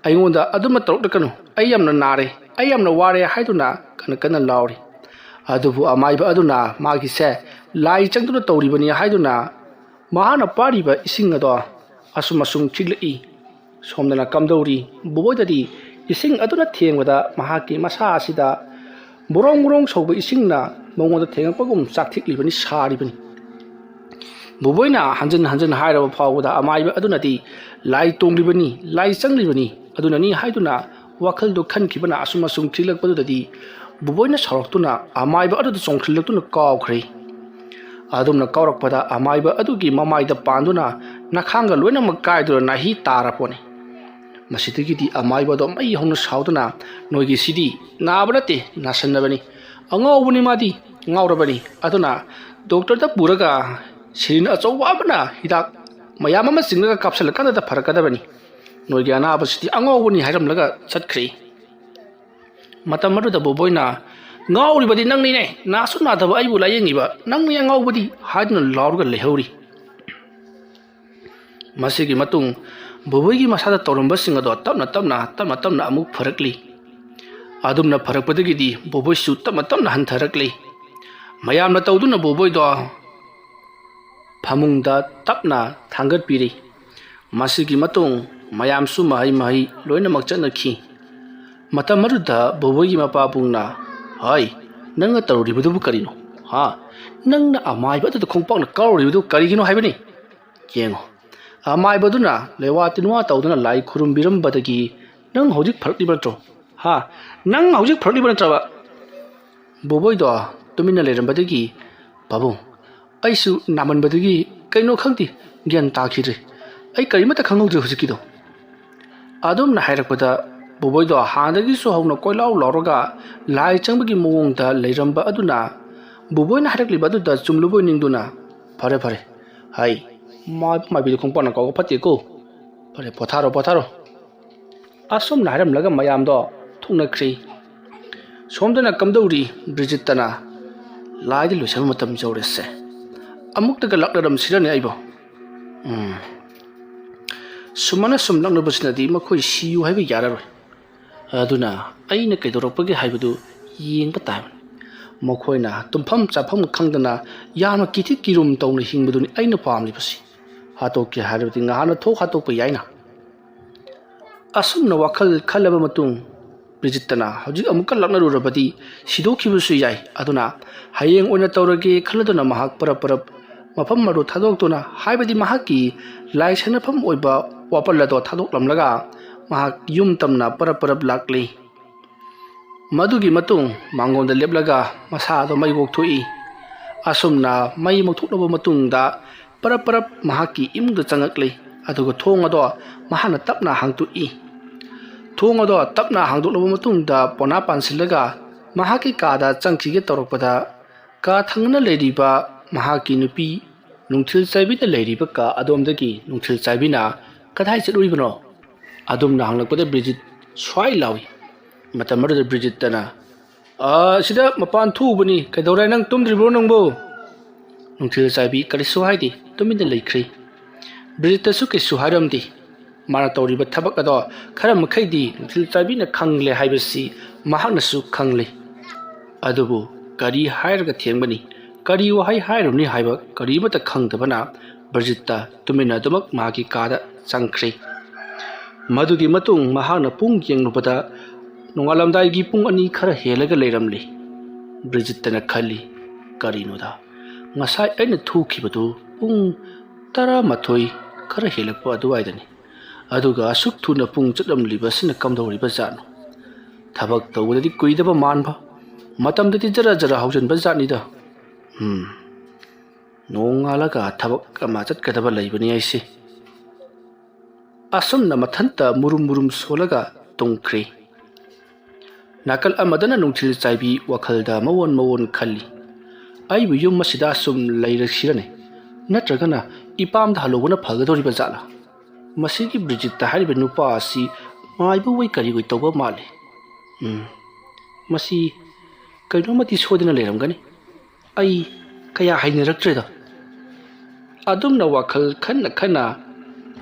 "ꯑꯩꯉꯣꯟꯗ ꯑꯗꯨꯃ ꯇꯧꯔꯛꯂꯛꯀꯅꯨ, ꯑꯩ ꯌꯥꯝꯅ ꯅꯥꯔꯦ, ꯑꯩ ꯌꯥꯝꯅ ꯋꯥꯔꯦ" ꯍꯥꯏꯗꯨꯅ ꯀꯟꯅ ꯀꯟꯅ ꯂꯥꯎꯔꯤ꯫ ꯑꯗꯨꯕꯨ ꯑꯃꯥꯏꯕ ꯑꯗꯨꯅ ꯃꯥꯒꯤꯁꯦ ꯂꯥꯏ ꯆꯪꯗꯨꯅ ꯇꯧꯔꯤꯕꯅꯤ ꯍꯥꯏꯗꯨꯅ ꯃꯍꯥꯛꯅ ꯄꯥꯔꯤꯕ ꯏꯁꯤꯡ ꯑꯗꯣ ꯑꯁꯨꯝ ꯑꯁꯨꯝ ꯈꯤꯛꯂꯛꯏ꯫ ꯁꯣꯝꯗꯅ ꯀꯝꯗꯧꯔꯤ? ꯕꯣꯕꯣꯏꯗꯗꯤ ꯏꯁꯤꯡ ꯑꯗꯨꯅ ꯊꯦꯡꯕꯗ ꯃꯍꯥꯛꯀꯤ ꯃꯁꯥ ꯑꯁꯤꯗ ꯕꯣꯔꯣꯡ ꯕꯣꯔꯣꯡ ꯁꯧꯕ ꯏꯁꯤꯡꯅ ꯃꯉꯣꯟꯗ ꯊꯦꯡꯉꯛꯄꯒꯨꯝ ꯆꯥꯛꯊꯤꯛꯂꯤꯕꯅꯤ, ꯁꯥꯔꯤꯕꯅꯤ꯫ ꯕꯣꯕꯣꯏꯅ ꯍꯟꯖꯤꯟ ꯍꯟꯖꯤꯟ ꯍꯥꯏꯔꯕ ꯐꯥꯎꯕꯗ ꯑꯃꯥꯏꯕ ꯑꯗꯨꯅꯗꯤ ꯂꯥꯏ ꯇꯣꯡꯂꯤꯕꯅꯤ, ꯂꯥꯏ ꯆꯪꯂꯤꯕꯅꯤ, ꯑꯗꯨꯅꯅꯤ ꯍꯥꯏꯗꯨꯅ ꯋꯥꯈꯜꯗꯨ ꯈꯟꯈꯤꯕꯅ ꯑꯁꯨꯝ ꯑꯁꯨꯝ ꯈꯤꯛꯂꯛꯄꯗꯨꯗꯗꯤ ꯕꯣꯕꯣꯏꯅ ꯁꯥꯎꯔꯛꯇꯨꯅ ꯑꯃꯥꯏꯕ ꯑꯗꯨꯗ ꯆꯣꯡꯁꯤꯜꯂꯛꯇꯨꯅ ꯀꯥꯎꯈ꯭ꯔꯦ꯫ ꯑꯗꯨꯝꯅ ꯀꯥꯎꯔꯛꯄꯗ ꯑꯃꯥꯏꯕ ꯑꯗꯨꯒꯤ ꯃꯃꯥꯏꯗ ꯄꯥꯟꯗꯨꯅ ꯅꯈꯥꯡꯒ ꯂꯣꯏꯅꯃꯛ ꯀꯥꯏꯗꯨꯅ ꯅꯥꯍꯤ ꯇꯥꯔꯄꯣꯠꯅꯤ꯫ ꯃꯁꯤꯗꯒꯤꯗꯤ ꯑꯃꯥꯏꯕ ꯑꯗꯣ ꯃꯩ ꯍꯧꯅ ꯁꯥꯎꯗꯨꯅ, "ꯅꯣꯏꯒꯤ ꯁꯤꯗꯤ ꯅꯥꯕ ꯅꯠꯇꯦ, ꯅꯥꯁꯟꯅꯕꯅꯤ꯫ ꯑꯉꯥꯎꯕꯅꯤ ꯃꯥꯗꯤ, ꯉꯥꯎꯔꯕꯅꯤ꯫ ꯑꯗꯨꯅ ꯗꯣꯛꯇꯔꯗ ꯄꯨꯔꯒ ꯁꯤꯔꯤꯟ ꯑꯆꯧꯕ ꯑꯃꯅ ꯍꯤꯗꯥꯛ ꯃꯌꯥꯝ ꯑꯃ ꯆꯤꯡꯂꯒ ꯀꯥꯞꯁꯤꯜꯂꯀꯥꯟꯗ ꯐꯔꯛꯀꯗꯕꯅꯤ꯫ ꯅꯣꯏꯒꯤ ꯑꯅꯥꯕꯁꯤꯗꯤ ꯑꯉꯥꯎꯕꯅꯤ" ꯍꯥꯏꯔꯝꯂꯒ ꯆꯠꯈ꯭ꯔꯦ꯫ ꯃꯇꯝ ꯑꯗꯨꯗ ꯕꯣꯕꯣꯏꯅ, "ꯉꯥꯎꯔꯤꯕꯗꯤ ꯅꯪꯅꯤꯅꯦ, ꯅꯥꯁꯨ ꯅꯥꯗꯕ ꯑꯩꯕꯨ ꯂꯥꯌꯦꯡꯉꯤꯕ ꯅꯪꯅꯤ ꯑꯉꯥꯎꯕꯗꯤ" ꯍꯥꯏꯗꯨꯅ ꯂꯥꯎꯔꯒ ꯂꯩꯍꯧꯔꯤ꯫ ꯃꯁꯤꯒꯤ ꯃꯇꯨꯡ ꯕꯣꯕꯣꯏꯒꯤ ꯃꯁꯥꯗ ꯇꯧꯔꯝꯕꯁꯤꯡ ꯑꯗꯣ ꯇꯞꯅ ꯇꯞꯅ, ꯇꯞꯅ ꯇꯞꯅ ꯑꯃꯨꯛ ꯐꯔꯛꯂꯤ꯫ ꯑꯗꯨꯝꯅ ꯐꯔꯛꯄꯗꯒꯤꯗꯤ ꯕꯣꯕꯣꯏꯁꯨ ꯇꯞꯅ ꯇꯞꯅ ꯍꯟꯊꯔꯛꯂꯤ꯫ ꯃꯌꯥꯝꯅ ꯇꯧꯗꯨꯅ ꯕꯣꯕꯣꯏꯗꯣ ꯐꯃꯨꯡꯗ ꯇꯞꯅ ꯊꯥꯡꯒꯠꯄꯤꯔꯤ꯫ ꯃꯁꯤꯒꯤ ꯃꯇꯨꯡ ꯃꯌꯥꯝꯁꯨ ꯃꯍꯩ ꯃꯍꯩ ꯂꯣꯏꯅꯃꯛ ꯆꯠꯅꯈꯤ꯫ ꯃꯇꯝ ꯑꯗꯨꯗ ꯕꯣꯕꯣꯏꯒꯤ ꯃꯄꯥꯕꯨꯡꯅ, "ꯍꯣꯏ, ꯅꯪꯅ ꯇꯧꯔꯤꯕꯗꯨꯕꯨ ꯀꯔꯤꯅꯣ? ꯍꯥ? ꯅꯪꯅ ꯑꯃꯥꯏꯕ ꯑꯗꯨꯗ ꯈꯣꯡꯄꯥꯛꯅ ꯀꯥꯎꯔꯤꯕꯗꯨ ꯀꯔꯤꯒꯤꯅꯣ ꯍꯥꯏꯕꯅꯤ? ꯌꯦꯡꯉꯣ, ꯑꯃꯥꯏꯕꯗꯨꯅ ꯂꯩꯋꯥ ꯇꯤꯟꯋꯥ ꯇꯧꯗꯨꯅ ꯂꯥꯏ ꯈꯨꯔꯨꯝꯕꯤꯔꯝꯕꯗꯒꯤ ꯅꯪ ꯍꯧꯖꯤꯛ ꯐꯔꯛꯂꯤꯕ ꯅꯠꯇ꯭ꯔꯣ? ꯍꯥ? ꯅꯪ ꯍꯧꯖꯤꯛ ꯐꯔꯛꯂꯤꯕ ꯅꯠꯇ꯭ꯔꯕ?" ꯕꯣꯕꯣꯏꯗꯣ ꯇꯨꯃꯤꯟꯅ ꯂꯩꯔꯝꯕꯗꯒꯤ, "ꯄꯥꯕꯨꯡ, ꯑꯩꯁꯨ ꯅꯥꯃꯟꯕꯗꯒꯤ ꯀꯩꯅꯣ ꯈꯪꯗꯦ, ꯒ꯭ꯌꯥꯟ ꯇꯥꯈꯤꯗ꯭ꯔꯦ꯫ ꯑꯩ ꯀꯔꯤꯃꯠꯇ ꯈꯪꯍꯧꯗ꯭ꯔꯦ ꯍꯧꯖꯤꯛꯀꯤꯗꯣ"꯫ ꯑꯗꯨꯝꯅ ꯍꯥꯏꯔꯛꯄꯗ ꯕꯣꯕꯣꯏꯗꯣ ꯍꯥꯟꯅꯗꯒꯤꯁꯨ ꯍꯧꯅ ꯀꯣꯏꯂꯥꯎ ꯂꯥꯎꯔꯒ ꯂꯥꯏ ꯆꯪꯕꯒꯤ ꯃꯑꯣꯡꯗ ꯂꯩꯔꯝꯕ ꯑꯗꯨꯅ ꯕꯣꯕꯣꯏꯅ ꯍꯥꯏꯔꯛꯂꯤꯕ ꯑꯗꯨꯗ ꯆꯨꯝꯂꯨꯕꯣꯏ ꯅꯤꯡꯗꯨꯅ, "ꯐꯔꯦ, ꯐꯔꯦ, ꯍꯥꯏ, ꯃꯥ-, ꯃꯥꯏꯕꯤꯗꯣ ꯈꯣꯡꯄꯥꯛꯅ ꯀꯥꯎꯕ ꯐꯠꯇꯦꯀꯣ꯫ ꯐꯔꯦ, ꯄꯣꯊꯥꯔꯣ, ꯄꯣꯊꯥꯔꯣ"꯫ ꯑꯁꯨꯝꯅ ꯍꯥꯏꯔꯝꯂꯒ ꯃꯌꯥꯝꯗꯣ ꯊꯣꯛꯅꯈ꯭ꯔꯤ꯫ ꯁꯣꯝꯗꯅ ꯀꯝꯗꯧꯔꯤ ꯕ꯭ꯔꯤꯖꯤꯠꯇꯅ ꯂꯥꯏꯗꯤ ꯂꯣꯏꯁꯤꯟꯕ ꯃꯇꯝ ꯌꯧꯔꯦꯁꯦ꯫ ꯑꯃꯨꯛꯇꯒ ꯂꯥꯛꯅꯔꯝꯁꯤꯔꯅꯦ ꯑꯩꯕꯣ? ꯎꯝ꯫ ꯁꯨꯃꯥꯏꯅ ꯁꯨꯝ ꯂꯥꯛꯅꯕꯁꯤꯅꯗꯤ ꯃꯈꯣꯏ ꯁꯤꯌꯨ ꯍꯥꯏꯕ ꯌꯥꯔꯔꯣꯏ꯫ ꯑꯗꯨꯅ ꯑꯩꯅ ꯀꯩꯗꯧꯔꯛꯄꯒꯦ ꯍꯥꯏꯕꯗꯨ ꯌꯦꯡꯕ ꯇꯥꯕꯅꯤ꯫ ꯃꯈꯣꯏꯅ ꯇꯨꯝꯐꯝ ꯆꯥꯐꯝ ꯈꯪꯗꯅ ꯌꯥꯝꯅ ꯀꯤꯊꯤ ꯀꯤꯔꯨꯝ ꯇꯧꯅ ꯍꯤꯡꯕꯗꯨꯅꯤ ꯑꯩꯅ ꯄꯥꯝꯂꯤꯕꯁꯤ꯫ ꯍꯥꯠꯇꯣꯛꯀꯦ ꯍꯥꯏꯔꯕꯗꯤ ꯉꯍꯥꯟꯅ ꯊꯣꯛ ꯍꯥꯠꯇꯣꯛꯄ ꯌꯥꯏꯅ꯫ ꯑꯁꯨꯝꯅ ꯋꯥꯈꯜ ꯈꯜꯂꯕ ꯃꯇꯨꯡ, ꯕ꯭ꯔꯤꯖꯤꯠꯇꯅ ꯍꯧꯖꯤꯛ ꯑꯃꯨꯛꯀ ꯂꯥꯛꯅꯔꯨꯔꯕꯗꯤ ꯁꯤꯗꯣꯛꯈꯤꯕꯁꯨ ꯌꯥꯏ꯫ ꯑꯗꯨꯅ ꯍꯌꯦꯡ ꯑꯣꯏꯅ ꯇꯧꯔꯒꯦ ꯈꯜꯂꯗꯨꯅ ꯃꯍꯥꯛ ꯄꯔꯞ ꯄꯔꯞ ꯃꯐꯝ ꯑꯗꯨ ꯊꯥꯗꯣꯛꯇꯨꯅ, ꯍꯥꯏꯕꯗꯤ ꯃꯍꯥꯛꯀꯤ ꯂꯥꯏ ꯁꯥꯟꯅꯐꯝ ꯑꯣꯏꯕ ꯋꯥꯄꯜ ꯑꯗꯣ ꯊꯥꯗꯣꯛꯂꯝꯂꯒ ꯃꯍꯥꯛ ꯌꯨꯝ ꯇꯝꯅ ꯄꯔꯞ ꯄꯔꯞ ꯂꯥꯛꯂꯤ꯫ ꯃꯗꯨꯒꯤ ꯃꯇꯨꯡ ꯃꯥꯡꯒꯣꯟꯗ ꯂꯦꯞꯂꯒ ꯃꯁꯥꯗꯣ ꯃꯩ ꯄꯣꯛꯊꯣꯛꯏ꯫ ꯑꯁꯨꯝꯅ ꯃꯩ ꯃꯨꯛꯊꯣꯛꯂꯕ ꯃꯇꯨꯡꯗ ꯄꯔꯞ ꯄꯔꯞ ꯃꯍꯥꯛꯀꯤ ꯏꯃꯨꯡꯗ ꯆꯪꯉꯛꯂꯤ꯫ ꯑꯗꯨꯒ ꯊꯣꯡ ꯑꯗꯣ ꯃꯍꯥꯛꯅ ꯇꯞꯅ ꯍꯥꯡꯗꯣꯛꯏ꯫ ꯊꯣꯡ ꯑꯗꯣ ꯇꯞꯅ ꯍꯥꯡꯗꯣꯛꯂꯕ ꯃꯇꯨꯡꯗ ꯄꯣꯅꯥ ꯄꯥꯟꯁꯤꯜꯂꯒ ꯃꯍꯥꯛꯀꯤ ꯀꯥꯗ ꯆꯪꯈꯤꯒꯦ ꯇꯧꯔꯛꯄꯗ, ꯀꯥ ꯊꯪꯅꯅ ꯂꯩꯔꯤꯕ ꯃꯍꯥꯛꯀꯤ ꯅꯨꯄꯤ ꯅꯨꯡꯊꯤꯜ ꯆꯥꯏꯕꯤꯅ ꯂꯩꯔꯤꯕ ꯀꯥ ꯑꯗꯣꯝꯗꯒꯤ ꯅꯨꯡꯊꯤꯜ ꯆꯥꯏꯕꯤꯅ "ꯀꯗꯥꯏ ꯆꯠꯂꯨꯔꯤꯕꯅꯣ?" ꯑꯗꯨꯝꯅ ꯍꯪꯂꯛꯄꯗ ꯕ꯭ꯔꯤꯖꯤꯠ ꯁ꯭ꯋꯥꯏ ꯂꯥꯎꯏ꯫ ꯃꯇꯝ ꯑꯗꯨꯗ ꯕ꯭ꯔꯤꯖꯤꯠꯇꯅ, "ꯑꯥ, ꯁꯤꯗ ꯃꯄꯥꯟ ꯊꯣꯛꯎꯕꯅꯤ꯫ ꯀꯩꯗꯧꯔꯦ? ꯅꯪ ꯇꯨꯝꯗ꯭ꯔꯤꯕ꯭ꯔꯣ ꯅꯪꯕꯨ?" ꯅꯨꯡꯊꯤꯜ ꯆꯥꯏꯕꯤ ꯀꯔꯤꯁꯨ ꯍꯥꯏꯗꯦ, ꯇꯨꯃꯤꯟꯅ ꯂꯩꯈ꯭ꯔꯦ꯫ ꯕ꯭ꯔꯤꯖꯤꯠꯇꯁꯨ ꯀꯩꯁꯨ ꯍꯥꯏꯔꯝꯗꯦ꯫ ꯃꯥꯅ ꯇꯧꯔꯤꯕ ꯊꯕꯛ ꯑꯗꯣ ꯈꯔ ꯃꯈꯩꯗꯤ ꯅꯨꯡꯊꯤꯜ ꯆꯥꯏꯕꯤꯅ ꯈꯪꯂꯦ ꯍꯥꯏꯕꯁꯤ ꯃꯍꯥꯛꯅꯁꯨ ꯈꯪꯂꯦ꯫ ꯑꯗꯨꯕꯨ ꯀꯔꯤ ꯍꯥꯏꯔꯒ ꯊꯦꯡꯕꯅꯤ, ꯀꯔꯤ ꯋꯥꯍꯩ ꯍꯥꯏꯔꯨꯅꯤ ꯍꯥꯏꯕ ꯀꯔꯤꯃꯠꯇ ꯈꯪꯗꯕꯅ ꯕ꯭ꯔꯤꯖꯤꯠꯇ ꯇꯨꯃꯤꯟꯅ ꯑꯗꯨꯃꯛ ꯃꯍꯥꯛꯀꯤ ꯀꯥꯗ ꯆꯪꯈ꯭ꯔꯦ꯫ ꯃꯗꯨꯒꯤ ꯃꯇꯨꯡ ꯃꯍꯥꯛꯅ ꯄꯨꯡ ꯌꯦꯡꯂꯨꯕꯗ ꯅꯣꯡꯉꯥꯜꯂꯝꯗꯥꯏꯒꯤ ꯄꯨꯡ ꯑꯅꯤ ꯈꯔ ꯍꯦꯜꯂꯒ ꯂꯩꯔꯝꯂꯤ꯫ ꯕ꯭ꯔꯤꯖꯤꯠꯇꯅ ꯈꯜꯂꯤ, "ꯀꯔꯤꯅꯣꯗ, ꯉꯁꯥꯏ ꯑꯩꯅ ꯊꯣꯛꯈꯤꯕꯗꯨ ꯄꯨꯡ ꯇꯔꯥꯃꯥꯊꯣꯏ ꯈꯔ ꯍꯦꯜꯂꯛꯄ ꯑꯗꯨꯋꯥꯏꯗꯅꯤ꯫ ꯑꯗꯨꯒ ꯑꯁꯨꯛ ꯊꯨꯅ ꯄꯨꯡ ꯆꯠꯂꯝꯂꯤꯕ ꯑꯁꯤꯅ ꯀꯝꯗꯧꯔꯤꯕ ꯖꯥꯠꯅꯣ? ꯊꯕꯛ ꯇꯧꯕꯗꯗꯤ ꯀꯨꯏꯗꯕ ꯃꯥꯟꯕ, ꯃꯇꯝꯗꯗꯤ ꯖꯔ ꯖꯔ ꯍꯧꯖꯤꯟꯕ ꯖꯥꯠꯅꯤꯗ꯫ ꯎꯝ, ꯅꯣꯡꯉꯥꯜꯂꯒ ꯊꯕꯛ ꯑꯃ ꯆꯠꯀꯗꯕ ꯂꯩꯕꯅꯤ ꯑꯩꯁꯦ"꯫ ꯑꯁꯨꯝꯅ ꯃꯊꯟꯇ ꯃꯨꯔꯨꯝ ꯃꯨꯔꯨꯝ ꯁꯣꯜꯂꯒ ꯇꯨꯝꯈ꯭ꯔꯦ꯫ ꯅꯥꯀꯜ ꯑꯃꯗꯅ ꯅꯨꯡꯊꯤꯜ ꯆꯥꯏꯕꯤ ꯋꯥꯈꯜꯗ ꯃꯑꯣꯟ ꯃꯑꯣꯟ ꯈꯜꯂꯤ꯫ "ꯑꯩꯕꯨ ꯌꯨꯝ ꯑꯁꯤꯗ ꯁꯨꯝ ꯂꯩꯔꯁꯤꯔꯅꯦ? ꯅꯠꯇ꯭ꯔꯒꯅ ꯏꯄꯥꯝꯗ ꯍꯜꯂꯨꯕꯅ ꯐꯒꯗꯧꯔꯤꯕ ꯖꯥꯠꯂꯥ? ꯃꯁꯤꯒꯤ ꯕ꯭ꯔꯤꯖꯤꯠꯇ ꯍꯥꯏꯔꯤꯕ ꯅꯨꯄꯥ ꯑꯁꯤ ꯃꯥꯏꯕ ꯑꯣꯏ ꯀꯔꯤ ꯑꯣꯏ ꯇꯧꯕ ꯃꯥꯜꯂꯤ꯫ ꯎꯝ, ꯃꯁꯤ ꯀꯩꯅꯣꯝꯃꯗꯤ ꯁꯣꯏꯗꯅ ꯂꯩꯔꯝꯒꯅꯤ꯫ ꯑꯩ ꯀꯌꯥ ꯍꯩꯅꯔꯛꯇ꯭ꯔꯦꯗ꯫" ꯑꯗꯨꯝꯅ ꯋꯥꯈꯜ ꯈꯟꯅ ꯈꯟꯅ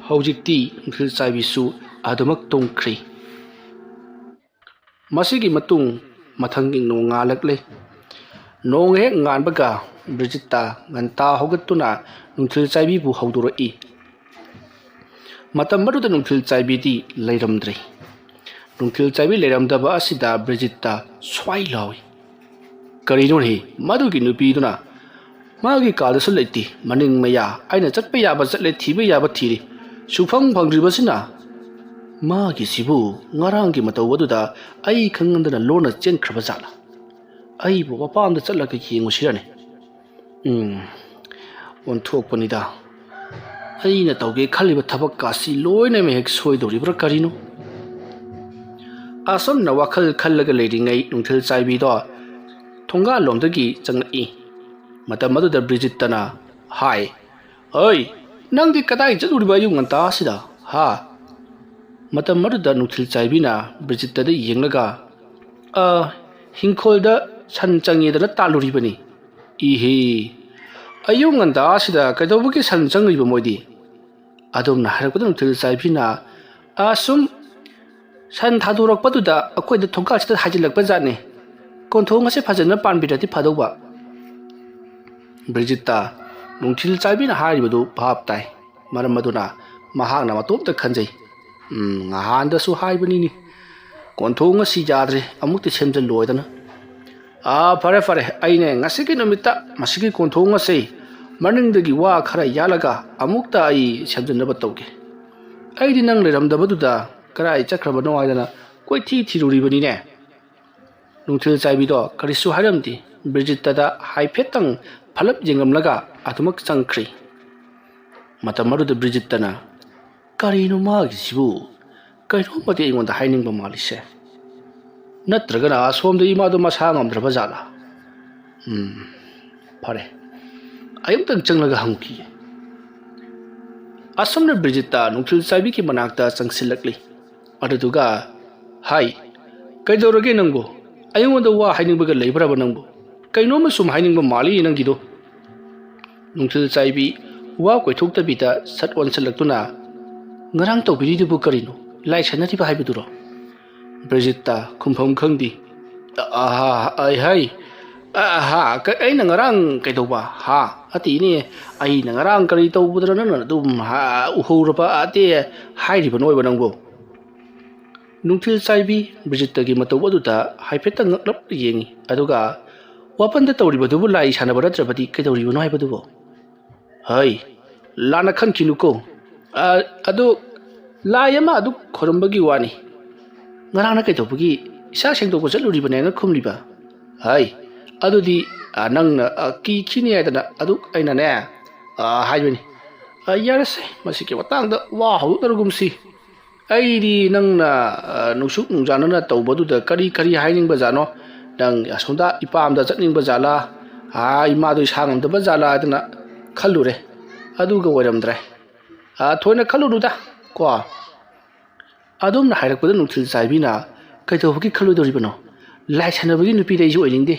ꯍꯧꯖꯤꯛꯇꯤ ꯅꯨꯡꯊꯤꯜ ꯆꯥꯏꯕꯤꯁꯨ ꯑꯗꯨꯃꯛ ꯇꯨꯝꯈ꯭ꯔꯦ꯫ ꯃꯁꯤꯒꯤ ꯃꯇꯨꯡ ꯃꯊꯪꯒꯤ ꯅꯣꯡ ꯉꯥꯜꯂꯛꯂꯦ꯫ ꯅꯣꯡ ꯍꯦꯛ ꯉꯥꯟꯕꯒ ꯕ꯭ꯔꯤꯖꯤꯠꯇ ꯉꯟꯇꯥ ꯍꯧꯒꯠꯇꯨꯅ ꯅꯨꯡꯊꯤꯜ ꯆꯥꯏꯕꯤꯕꯨ ꯍꯧꯗꯣꯔꯛꯏ꯫ ꯃꯇꯝ ꯑꯗꯨꯗ ꯅꯨꯡꯊꯤꯜ ꯆꯥꯏꯕꯤꯗꯤ ꯂꯩꯔꯝꯗ꯭ꯔꯦ꯫ ꯅꯨꯡꯊꯤꯜ ꯆꯥꯏꯕꯤ ꯂꯩꯔꯝꯗꯕ ꯑꯁꯤꯗ ꯕ꯭ꯔꯤꯖꯤꯠꯇ ꯁ꯭ꯋꯥꯏ ꯂꯥꯎꯏ꯫ "ꯀꯔꯤꯅꯣꯅꯦ, ꯃꯗꯨꯒꯤ ꯅꯨꯄꯤꯗꯨꯅ ꯃꯥꯒꯤ ꯀꯥꯗꯁꯨ ꯂꯩꯇꯦ, ꯃꯅꯤꯡ ꯃꯌꯥ ꯑꯩꯅ ꯆꯠꯄ ꯌꯥꯕ ꯆꯠꯂꯦ, ꯊꯤꯕ ꯌꯥꯕ ꯊꯤꯔꯦ, ꯁꯨꯐꯪ ꯐꯪꯗ꯭ꯔꯤꯕꯁꯤꯅ꯫ ꯃꯥꯒꯤꯁꯤꯕꯨ ꯉꯔꯥꯡꯒꯤ ꯃꯇꯧ ꯑꯗꯨꯗ ꯑꯩ ꯈꯪꯍꯟꯗꯅ ꯂꯣꯟꯅ ꯆꯦꯟꯈ꯭ꯔꯕ ꯖꯥꯠꯂꯥ? ꯑꯩꯕꯨ ꯃꯄꯥꯝꯗ ꯆꯠꯂꯒ ꯌꯦꯡꯉꯨꯁꯤꯔꯅꯦ? ꯎꯝ, ꯑꯣꯟꯊꯣꯛꯄꯅꯤꯗ꯫ ꯑꯩꯅ ꯇꯧꯒꯦ ꯈꯜꯂꯤꯕ ꯊꯕꯛꯀꯥꯁꯤ ꯂꯣꯏꯅꯃꯛ ꯍꯦꯛ ꯁꯣꯏꯗꯧꯔꯤꯕ꯭ꯔꯥ ꯀꯔꯤꯅꯣ?" ꯑꯁꯨꯝꯅ ꯋꯥꯈꯜ ꯈꯜꯂꯒ ꯂꯩꯔꯤꯉꯩ ꯅꯨꯡꯊꯤꯜ ꯆꯥꯏꯕꯤꯗꯣ ꯊꯣꯡꯒꯥꯜꯂꯣꯝꯗꯒꯤ ꯆꯪꯂꯛꯏ꯫ ꯃꯇꯝ ꯑꯗꯨꯗ ꯕ꯭ꯔꯤꯖꯤꯠꯇꯅ ꯍꯥꯏ, "ꯑꯩ, ꯅꯪꯗꯤ ꯀꯗꯥꯏ ꯆꯠꯂꯨꯔꯤꯕ ꯑꯌꯨꯛ ꯉꯟꯇꯥꯁꯤꯗ, ꯍꯥ?" ꯃꯇꯝ ꯑꯗꯨꯗ ꯅꯨꯡꯊꯤꯜ ꯆꯥꯏꯕꯤꯅ ꯕ꯭ꯔꯤꯖꯤꯠꯇꯗ ꯌꯦꯡꯂꯒ, "ꯑ, ꯍꯤꯡꯈꯣꯜꯗ ꯁꯟ ꯆꯪꯉꯦꯗꯅ ꯇꯥꯜꯂꯨꯔꯤꯕꯅꯤ꯫" "ꯏꯍꯦ, ꯑꯌꯨꯛ ꯉꯟꯇꯥꯁꯤꯗ ꯀꯩꯗꯧꯕꯒꯤ ꯁꯟ ꯆꯪꯂꯤꯕ ꯃꯣꯏꯗꯤ?" ꯑꯗꯣꯝꯅ ꯍꯥꯏꯔꯛꯄꯗ ꯅꯨꯡꯊꯤꯜ ꯆꯥꯏꯕꯤꯅ, "ꯑꯁꯨꯝ ꯁꯟ ꯊꯥꯗꯣꯔꯛꯄꯗꯨꯗ ꯑꯩꯈꯣꯏꯗ ꯊꯣꯡꯒꯥꯜꯁꯤꯗ ꯍꯥꯏꯖꯤꯜꯂꯛꯄ ꯖꯥꯠꯅꯤ꯫ ꯀꯣꯟꯊꯣꯡ ꯑꯁꯤ ꯐꯖꯅ ꯄꯥꯟꯕꯤꯔꯗꯤ ꯐꯗꯧꯕ꯫" ꯕ꯭ꯔꯤꯖꯤꯠꯇ ꯅꯨꯡꯊꯤꯜ ꯆꯥꯏꯕꯤꯅ ꯍꯥꯏꯔꯤꯕꯗꯨ ꯚꯥꯞ ꯇꯥꯏ꯫ ꯃꯔꯝ ꯑꯗꯨꯅ ꯃꯍꯥꯛꯅ ꯃꯇꯣꯝꯇ ꯈꯟꯖꯩ, "ꯎꯝ, ꯉꯍꯥꯟꯗꯁꯨ ꯍꯥꯏꯕꯅꯤꯅꯦ, ꯀꯣꯟꯊꯣꯡ ꯑꯁꯤ ꯌꯥꯗ꯭ꯔꯦ, ꯑꯃꯨꯛꯇ ꯁꯦꯝꯖꯤꯜꯂꯣꯏꯗꯅ꯫ ꯑꯥ, ꯐꯔꯦ, ꯐꯔꯦ, ꯑꯩꯅꯦ ꯉꯁꯤꯒꯤ ꯅꯨꯃꯤꯠꯇ ꯃꯁꯤꯒꯤ ꯀꯣꯟꯊꯣꯡ ꯑꯁꯤ ꯃꯅꯤꯡꯗꯒꯤ ꯋꯥ ꯈꯔ ꯌꯥꯜꯂꯒ ꯑꯃꯨꯛꯇ ꯑꯩ ꯁꯦꯝꯖꯤꯟꯅꯕ ꯇꯧꯒꯦ꯫ ꯑꯩꯗꯤ ꯅꯪ ꯂꯩꯔꯝꯗꯕꯗꯨꯗ ꯀꯗꯥꯏ ꯆꯠꯈ꯭ꯔꯕꯅꯣ ꯍꯥꯏꯗꯅ ꯀꯣꯏꯊꯤ ꯊꯤꯔꯨꯔꯤꯕꯅꯤꯅꯦ꯫" ꯅꯨꯡꯊꯤꯜ ꯆꯥꯏꯕꯤꯗꯣ ꯀꯔꯤꯁꯨ ꯍꯥꯏꯔꯝꯗꯦ꯫ ꯕ꯭ꯔꯤꯖꯤꯠꯇꯗ ꯍꯥꯏꯐꯦꯠꯇꯪ ꯐꯂꯞ ꯌꯦꯡꯂꯝꯂꯒ ꯑꯗꯨꯃꯛ ꯆꯪꯈ꯭ꯔꯦ꯫ ꯃꯇꯝ ꯑꯗꯨꯗ ꯕ꯭ꯔꯤꯖꯤꯠꯇꯅ, "ꯀꯔꯤꯅꯣ ꯃꯥꯒꯤꯁꯤꯕꯨ? ꯀꯩꯅꯣꯝꯃꯗꯤ ꯑꯩꯉꯣꯟꯗ ꯍꯥꯏꯅꯤꯡꯕ ꯃꯥꯜꯂꯤꯁꯦ꯫ ꯅꯠꯇ꯭ꯔꯒꯅ ꯑꯁꯣꯝꯗ ꯏꯃꯥꯗꯣ ꯃꯁꯥ ꯉꯝꯗ꯭ꯔꯕ ꯖꯥꯠꯂꯥ? ꯎꯝ, ꯐꯔꯦ, ꯑꯩ ꯑꯃꯨꯛꯇꯪ ꯆꯪꯂꯒ ꯍꯪꯈꯤꯒꯦ꯫ ꯑꯁꯨꯝꯅ ꯕ꯭ꯔꯤꯖꯤꯠꯇ ꯅꯨꯡꯊꯤꯜ ꯆꯥꯏꯕꯤꯒꯤ ꯃꯅꯥꯛꯇ ꯆꯪꯁꯤꯜꯂꯛꯂꯤ꯫ ꯑꯗꯨꯗꯨꯒ, "ꯍꯥꯏ, ꯀꯩꯗꯧꯔꯒꯦ ꯅꯪꯕꯨ? ꯑꯩꯉꯣꯟꯗ ꯋꯥ ꯍꯥꯏꯅꯤꯡꯕꯒ ꯂꯩꯕ꯭ꯔꯕ ꯅꯪꯕꯨ? ꯀꯩꯅꯣꯝꯃ ꯁꯨꯝ ꯍꯥꯏꯅꯤꯡꯕ ꯃꯥꯜꯂꯤ ꯅꯪꯒꯤꯗꯣ?" ꯅꯨꯡꯊꯤꯜ ꯆꯥꯏꯕꯤ ꯋꯥ ꯀꯣꯏꯊꯣꯛꯇꯕꯤꯗ ꯁꯠ ꯑꯣꯟꯁꯤꯜꯂꯛꯇꯨꯅ, "ꯉꯔꯥꯡ ꯇꯧꯕꯤꯔꯤꯗꯨꯕꯨ ꯀꯔꯤꯅꯣ? ꯂꯥꯏ ꯁꯥꯟꯅꯔꯤꯕ ꯍꯥꯏꯕꯗꯨꯔꯣ?" ꯕ꯭ꯔꯤꯖꯤꯠꯇ ꯈꯨꯝꯐꯝ ꯈꯪꯗꯦ꯫ "ꯑꯍꯥ, ꯑꯩ ꯍꯥꯏ, ꯑꯍꯥ, ꯀ-, ꯑꯩꯅ ꯉꯔꯥꯡ ꯀꯩꯗꯧꯕ? ꯍꯥ? ꯑꯇꯦ ꯏꯅꯦ, ꯑꯩꯅ ꯉꯔꯥꯡ ꯀꯔꯤ ꯇꯧꯕꯗꯅ ꯅꯪꯅ ꯑꯗꯨꯝ ꯍꯥ, ꯎꯍꯧꯔꯕ ꯑꯇꯦ ꯍꯥꯏꯔꯤꯕꯅꯣ ꯑꯣꯏꯕ ꯅꯪꯕꯨ?" ꯅꯨꯡꯊꯤꯜ ꯆꯥꯏꯕꯤ ꯕ꯭ꯔꯤꯖꯤꯠꯇꯒꯤ ꯃꯇꯧ ꯑꯗꯨꯗ ꯍꯥꯏꯐꯦꯠꯇ ꯉꯛꯂꯞ ꯌꯦꯡꯉꯤ꯫ ꯑꯗꯨꯒ, "ꯋꯥꯄꯟꯗ ꯇꯧꯔꯤꯕꯗꯨꯕꯨ ꯂꯥꯏ ꯁꯥꯟꯅꯕ ꯅꯠꯇ꯭ꯔꯕꯗꯤ ꯀꯩꯗꯧꯔꯤꯕꯅꯣ ꯍꯥꯏꯕꯗꯨꯕꯨ?" "ꯍꯩ, ꯂꯥꯟꯅ ꯈꯟꯈꯤꯅꯨꯀꯣ꯫ ꯑ, ꯑꯗꯨ ꯂꯥꯏ ꯑꯃ ꯑꯗꯨ ꯈꯣꯏꯔꯝꯕꯒꯤ ꯋꯥꯅꯤ꯫ ꯉꯔꯥꯡꯅ ꯀꯩꯗꯧꯕꯒꯤ ꯏꯁꯥ ꯁꯦꯡꯗꯣꯛꯄ ꯆꯠꯂꯨꯔꯤꯕꯅꯦꯅ ꯈꯨꯝꯂꯤꯕ?" "ꯍꯩ, ꯑꯗꯨꯗꯤ, ꯑ, ꯅꯪꯅ, ꯑ, ꯀꯤꯈꯤꯅꯤ ꯍꯥꯏꯗꯅ ꯑꯗꯨ ꯑꯩꯅꯅꯦ, ꯑ, ꯍꯥꯏꯕꯅꯤ꯫ ꯑ, ꯌꯥꯔꯦꯁꯦ, ꯃꯁꯤꯒꯤ ꯃꯇꯥꯡꯗ ꯋꯥ ꯍꯧꯗꯣꯛꯅꯔꯒꯨꯝꯁꯤ꯫ ꯑꯩꯗꯤ ꯅꯪꯅ, ꯑ, ꯅꯨꯡꯁꯨꯛ ꯅꯨꯡꯖꯥꯅꯅ ꯇꯧꯕꯗꯨꯗ ꯀꯔꯤ ꯀꯔꯤ ꯍꯥꯏꯅꯤꯡꯕꯖꯥꯠꯅꯣ? ꯅꯪ ꯑꯁꯣꯝꯗ ꯏꯄꯥꯝꯗ ꯆꯠꯅꯤꯡꯕ ꯖꯥꯠꯂꯥ? ꯑꯥ, ꯏꯃꯥꯗꯣ ꯏꯁꯥ ꯉꯝꯗꯕ ꯖꯥꯠꯂꯥ ꯍꯥꯏꯗꯅ ꯈꯜꯂꯨꯔꯦ꯫ ꯑꯗꯨꯒ ꯑꯣꯏꯔꯝꯗ꯭ꯔꯦ꯫ ꯑꯥ, ꯊꯣꯏꯅ ꯈꯜꯂꯨꯅꯨꯗ, ꯀꯣ꯫ ꯑꯗꯣꯝꯅ ꯍꯥꯏꯔꯛꯄꯗ ꯅꯨꯡꯊꯤꯜ ꯆꯥꯏꯕꯤꯅ ꯀꯩꯗꯧꯕꯒꯤ ꯈꯜꯂꯣꯏꯗꯧꯔꯤꯕꯅꯣ? ꯂꯥꯏ ꯁꯥꯟꯅꯕꯒꯤ ꯅꯨꯄꯤꯗ ꯑꯩꯁꯨ ꯑꯣꯏꯅꯤꯡꯗꯦ꯫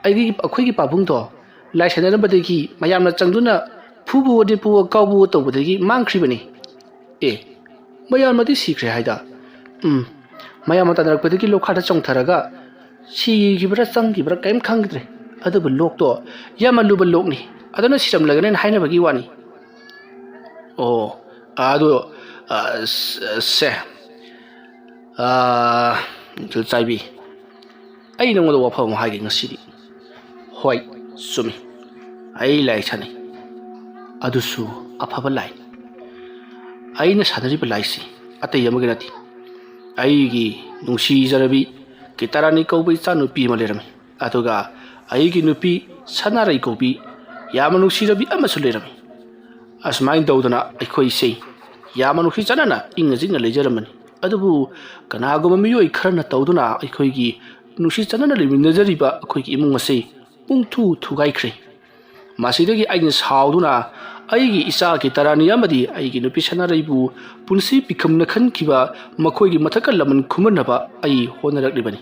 ꯑꯩꯒꯤ, ꯑꯩꯈꯣꯏꯒꯤ ꯄꯥꯕꯨꯡꯗꯣ ꯂꯥꯏ ꯁꯥꯟꯅꯔꯝꯕꯗꯒꯤ ꯃꯌꯥꯝꯅ ꯆꯪꯗꯨꯅ ꯐꯨꯕꯨꯑꯣ, ꯅꯦꯠꯄꯨꯑꯣ, ꯀꯥꯎꯕꯨꯑꯣ ꯇꯧꯕꯗꯒꯤ ꯃꯥꯡꯈ꯭ꯔꯤꯕꯅꯤ꯫ ꯑꯦ, ꯃꯌꯥꯝꯅꯗꯤ ꯁꯤꯈ꯭ꯔꯦ ꯍꯥꯏꯗ꯫ ꯎꯝ, ꯃꯌꯥꯝꯅ ꯇꯥꯟꯅꯔꯛꯄꯗꯒꯤ ꯂꯣꯛꯈꯥꯗ ꯆꯣꯡꯊꯔꯒ ꯁꯤꯈꯤꯕ꯭ꯔꯥ ꯆꯪꯈꯤꯕ꯭ꯔꯥ ꯀꯔꯤꯝ ꯈꯪꯗ꯭ꯔꯦ꯫ ꯑꯗꯨꯕꯨ ꯂꯣꯛꯇꯣ ꯌꯥꯝꯅ ꯂꯨꯕ ꯂꯣꯛꯅꯤ, ꯑꯗꯨꯅ ꯁꯤꯔꯝꯂꯒꯅꯦꯅ ꯍꯥꯏꯅꯕꯒꯤ ꯋꯥꯅꯤ꯫ ꯑꯣ, ꯑꯗꯨ, ꯑ, ꯁ-, ꯁꯦ, ꯑ, ꯅꯤꯡꯊꯤꯜ ꯆꯥꯏꯕꯤ, ꯑꯩ ꯅꯉꯣꯟꯗ ꯋꯥꯐꯝ ꯑꯃ ꯍꯥꯏꯒꯦ ꯉꯁꯤꯗꯤ꯫ ꯍꯣꯏ, ꯆꯨꯝꯃꯤ, ꯑꯩ ꯂꯥꯏ ꯁꯥꯟꯅꯩ꯫ ꯑꯗꯨꯁꯨ ꯑꯐꯕ ꯂꯥꯏꯅꯤ꯫ ꯑꯩꯅ ꯁꯥꯟꯅꯔꯤꯕ ꯂꯥꯏꯁꯤ ꯑꯇꯩ ꯑꯃꯒꯤ ꯅꯠꯇꯦ꯫ ꯑꯩꯒꯤ ꯅꯨꯡꯁꯤꯖꯔꯕꯤ ꯀꯤꯇꯥꯔꯥꯅꯤ ꯀꯧꯕ ꯏꯆꯥꯅꯨꯄꯤ ꯑꯃ ꯂꯩꯔꯝꯃꯤ꯫ ꯑꯗꯨꯒ ꯑꯩꯒꯤ ꯅꯨꯄꯤ ꯁꯅꯥꯔꯩ ꯀꯧꯕꯤ ꯌꯥꯝꯅ ꯅꯨꯡꯁꯤꯖꯕꯤ ꯑꯃꯁꯨ ꯂꯩꯔꯝꯃꯤ꯫ ꯑꯁꯨꯃꯥꯏꯅ ꯇꯧꯗꯅ ꯑꯩꯈꯣꯏꯁꯦ ꯌꯥꯝꯅ ꯅꯨꯡꯁꯤ ꯆꯥꯟꯅꯅ ꯏꯪꯅ ꯆꯤꯛꯅ ꯂꯩꯖꯔꯝꯕꯅꯤ꯫ ꯑꯗꯨꯕꯨ ꯀꯅꯥꯒꯨꯝꯕ ꯃꯤꯑꯣꯏ ꯈꯔꯅ ꯇꯧꯗꯨꯅ ꯑꯩꯈꯣꯏꯒꯤ ꯅꯨꯡꯁꯤ ꯆꯥꯟꯅꯅ ꯂꯩꯃꯤꯟꯅꯖꯔꯤꯕ ꯑꯩꯈꯣꯏꯒꯤ ꯏꯃꯨꯡ ꯑꯁꯤ ꯄꯨꯡꯊꯨ ꯊꯨꯒꯥꯏꯈ꯭ꯔꯦ꯫ ꯃꯁꯤꯗꯒꯤ ꯑꯩꯅ ꯁꯥꯎꯗꯨꯅ ꯑꯩꯒꯤ ꯏꯆꯥꯒꯤ ꯇꯔꯥꯅꯤ ꯑꯃꯗꯤ ꯑꯩꯒꯤ ꯅꯨꯄꯤ ꯁꯅꯥꯔꯩꯕꯨ ꯄꯨꯟꯁꯤ ꯄꯤꯈꯝꯅ ꯈꯟꯈꯤꯕ ꯃꯈꯣꯏꯒꯤ ꯃꯊꯛꯀ ꯂꯃꯟ ꯈꯨꯝꯍꯟꯅꯕ ꯑꯩ ꯍꯣꯠꯅꯔꯛꯂꯤꯕꯅꯤ꯫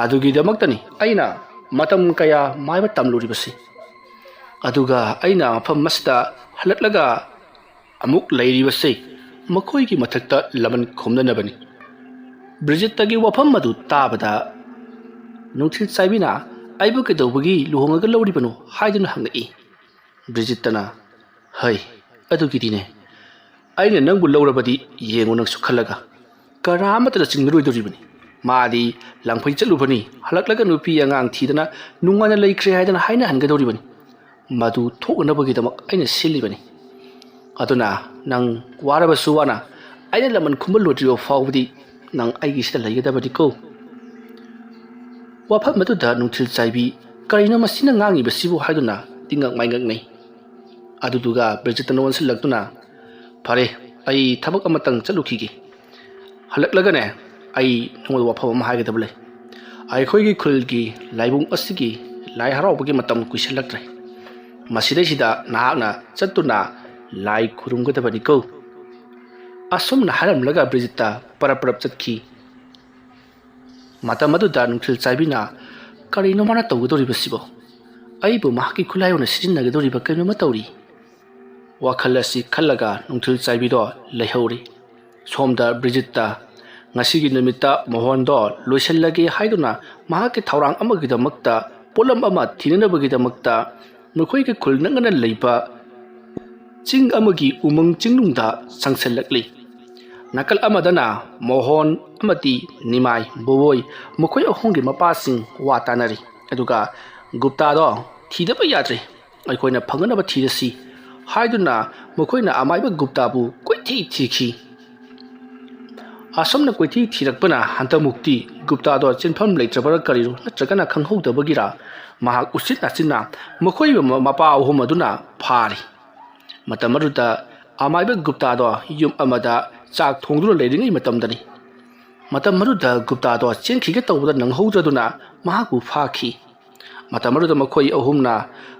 ꯑꯗꯨꯒꯤꯗꯃꯛꯇꯅꯤ ꯑꯩꯅ ꯃꯇꯝ ꯀꯌꯥ ꯃꯥꯏꯕ ꯇꯝꯂꯨꯔꯤꯕꯁꯤ꯫ ꯑꯗꯨꯒ ꯑꯩꯅ ꯃꯐꯝ ꯑꯁꯤꯗ ꯍꯜꯂꯛꯂꯒ ꯑꯃꯨꯛ ꯂꯩꯔꯤꯕꯁꯤ ꯃꯈꯣꯏꯒꯤ ꯃꯊꯛꯇ ꯂꯃꯟ ꯈꯨꯝꯅꯅꯕꯅꯤ꯫ ꯕ꯭ꯔꯤꯖꯤꯠꯇꯒꯤ ꯋꯥꯐꯝ ꯑꯗꯨ ꯇꯥꯕꯗ ꯅꯨꯡꯊꯤꯜ ꯆꯥꯏꯕꯤꯅ, "ꯑꯩꯕꯨ ꯀꯩꯗꯧꯕꯒꯤ ꯂꯨꯍꯣꯡꯉꯒ ꯂꯧꯔꯤꯕꯅꯣ?" ꯍꯥꯏꯗꯨꯅ ꯍꯪꯂꯛꯏ꯫ ꯕ꯭ꯔꯤꯖꯤꯠꯇꯅ, "ꯍꯩ, ꯑꯗꯨꯒꯤꯗꯤꯅꯦ, ꯑꯩꯅ ꯅꯪꯕꯨ ꯂꯧꯔꯕꯗꯤ ꯌꯦꯡꯉꯨ ꯅꯪꯁꯨ ꯈꯜꯂꯒ, ꯀꯅꯥ ꯑꯃꯠꯇꯅ ꯆꯤꯡꯅꯔꯣꯏꯗꯣꯔꯤꯕꯅꯤ꯫ ꯃꯥꯗꯤ ꯂꯥꯡꯐꯩ ꯆꯠꯂꯨꯕꯅꯤ, ꯍꯜꯂꯛꯂꯒ ꯅꯨꯄꯤ ꯑꯉꯥꯡ ꯊꯤꯗꯅ ꯅꯨꯡꯉꯥꯏꯅ ꯂꯩꯈ꯭ꯔꯦ ꯍꯥꯏꯗꯅ ꯍꯥꯏꯅꯍꯟꯒꯗꯧꯔꯤꯕꯅꯤ꯫ ꯃꯗꯨ ꯊꯣꯛꯅꯅꯕꯒꯤꯗꯃꯛ ꯑꯩꯅ ꯁꯤꯜꯂꯤꯕꯅꯤ꯫ ꯑꯗꯨꯅ ꯅꯪ ꯋꯥꯔꯕꯁꯨ ꯋꯥꯅ ꯑꯩꯅ ꯂꯃꯟ ꯈꯨꯝꯕ ꯂꯣꯏꯗ꯭ꯔꯤꯕ ꯐꯥꯎꯕꯗꯤ ꯅꯪ ꯑꯩꯒꯤꯁꯤꯗ ꯂꯩꯒꯗꯕꯅꯤꯀꯣ?" ꯋꯥꯐꯝ ꯑꯗꯨꯗ ꯅꯨꯡꯊꯤꯜ ꯆꯥꯏꯕꯤ, "ꯀꯔꯤꯅꯣ ꯃꯁꯤꯅ ꯉꯥꯡꯉꯤꯕꯁꯤꯕꯨ?" ꯍꯥꯏꯗꯨꯅ ꯇꯤꯡꯉꯛ ꯃꯥꯏꯉꯛꯅꯩ꯫ ꯑꯗꯨꯗꯨꯒ ꯕ꯭ꯔꯤꯖꯤꯠꯇꯅ ꯑꯣꯟꯁꯤꯜꯂꯛꯇꯨꯅ, "ꯐꯔꯦ, ꯑꯩ ꯊꯕꯛ ꯑꯃꯇꯪ ꯆꯠꯂꯨꯈꯤꯒꯦ꯫ ꯍꯜꯂꯛꯂꯒꯅꯦ, ꯑꯩ ꯅꯉꯣꯟꯗ ꯋꯥꯐꯝ ꯑꯃ ꯍꯥꯏꯒꯗꯕ ꯂꯩ꯫ ꯑꯩꯈꯣꯏꯒꯤ ꯈꯨꯜꯒꯤ ꯂꯥꯏꯕꯨꯡ ꯑꯁꯤꯒꯤ ꯂꯥꯏ ꯍꯔꯥꯎꯕꯒꯤ ꯃꯇꯝ ꯀꯨꯏꯁꯜꯂꯛꯇ꯭ꯔꯦ꯫ ꯃꯁꯤꯗꯩꯁꯤꯗ ꯅꯍꯥꯛꯅ ꯆꯠꯇꯨꯅ ꯂꯥꯏ ꯈꯨꯔꯨꯝꯒꯗꯕꯅꯤꯀꯣ?" ꯑꯁꯨꯝꯅ ꯍꯥꯏꯔꯝꯂꯒ ꯕ꯭ꯔꯤꯖꯤꯠꯇ ꯄꯔꯞ ꯄꯔꯞ ꯆꯠꯈꯤ꯫ ꯃꯇꯝ ꯑꯗꯨꯗ ꯅꯨꯡꯊꯤꯜ ꯆꯥꯏꯕꯤꯅ, "ꯀꯔꯤꯅꯣ ꯃꯥꯅ ꯇꯧꯒꯗꯧꯔꯤꯕꯁꯤꯕꯣ? ꯑꯩꯕꯨ ꯃꯍꯥꯛꯀꯤ ꯈꯨꯠꯂꯥꯏ ꯑꯣꯏꯅ ꯁꯤꯖꯤꯟꯅꯒꯗꯧꯔꯤꯕ ꯀꯩꯅꯣꯝꯃ ꯇꯧꯔꯤ꯫" ꯋꯥꯈꯜ ꯑꯁꯤ ꯈꯜꯂꯒ ꯅꯨꯡꯊꯤꯜ ꯆꯥꯏꯕꯤꯗꯣ ꯂꯩꯍꯧꯔꯤ꯫ ꯁꯣꯝꯗ ꯕ꯭ꯔꯤꯖꯤꯠꯇ, ꯉꯁꯤꯒꯤ ꯅꯨꯃꯤꯠꯇ ꯃꯣꯍꯣꯟꯗꯣ ꯂꯣꯏꯁꯤꯜꯂꯒꯦ ꯍꯥꯏꯗꯨꯅ ꯃꯍꯥꯛꯀꯤ ꯊꯧꯔꯥꯡ ꯑꯃꯒꯤꯗꯃꯛꯇ, ꯄꯣꯠꯂꯝ ꯑꯃ ꯊꯤꯅꯅꯕꯒꯤꯗꯃꯛꯇ ꯃꯈꯣꯏꯒꯤ ꯈꯨꯜ ꯅꯛꯅꯅ ꯂꯩꯕ ꯆꯤꯡ ꯑꯃꯒꯤ ꯎꯃꯪ ꯆꯤꯡꯅꯨꯡꯗ ꯆꯪꯁꯤꯜꯂꯛꯂꯤ꯫ ꯅꯥꯀꯜ ꯑꯃꯗꯅ ꯃꯣꯍꯣꯟ ꯑꯃꯗꯤ ꯅꯤꯃꯥꯏ ꯕꯣꯕꯣꯏ, ꯃꯈꯣꯏ ꯑꯍꯨꯝꯒꯤ ꯃꯄꯥꯁꯤꯡ ꯋꯥ ꯇꯥꯅꯔꯤ꯫ ꯑꯗꯨꯒ ꯒꯨꯞꯇꯥꯗꯣ ꯊꯤꯗꯕ ꯌꯥꯗ꯭ꯔꯦ, ꯑꯩꯈꯣꯏꯅ ꯐꯪꯅꯕ ꯊꯤꯔꯁꯤ ꯍꯥꯏꯗꯨꯅ ꯃꯈꯣꯏꯅ ꯑꯃꯥꯏꯕ ꯒꯨꯞꯇꯥꯕꯨ ꯀꯣꯏꯊꯤ ꯊꯤꯈꯤ꯫ ꯑꯁꯨꯝꯅ ꯀꯣꯏꯊꯤ ꯊꯤꯔꯛꯄꯅ ꯍꯟꯗꯛꯃꯨꯛꯇꯤ ꯒꯨꯞꯇꯥꯗꯣ ꯆꯦꯟꯐꯝ ꯂꯩꯇ꯭ꯔꯕꯔꯥ ꯀꯔꯤꯅꯣ, ꯅꯠꯇ꯭ꯔꯒꯅ ꯈꯪꯍꯧꯗꯕꯒꯤꯔꯥ, ꯃꯍꯥꯛ ꯎꯆꯤꯟ ꯅꯥꯆꯤꯟꯅ ꯃꯈꯣꯏ ꯃ-, ꯃꯄꯥ ꯑꯍꯨꯝ ꯑꯗꯨꯅ ꯐꯥꯔꯤ꯫ ꯃꯇꯝ ꯑꯗꯨꯗ ꯑꯃꯥꯏꯕ ꯒꯨꯞꯇꯥꯗꯣ ꯌꯨꯝ ꯑꯃꯗ ꯆꯥꯛ ꯊꯣꯡꯗꯨꯅ ꯂꯩꯔꯤꯉꯩ ꯃꯇꯝꯗꯅꯤ꯫ ꯃꯇꯝ ꯑꯗꯨꯗ ꯒꯨꯞꯇꯥꯗꯣ ꯆꯦꯟꯈꯤꯒꯦ ꯇꯧꯕꯗ ꯅꯪꯍꯧꯗ꯭ꯔꯗꯨꯅ ꯃꯍꯥꯛꯄꯨ ꯐꯥꯈꯤ꯫ ꯃꯇꯝ ꯑꯗꯨꯗ ꯃꯈꯣꯏ ꯑꯍꯨꯝꯅ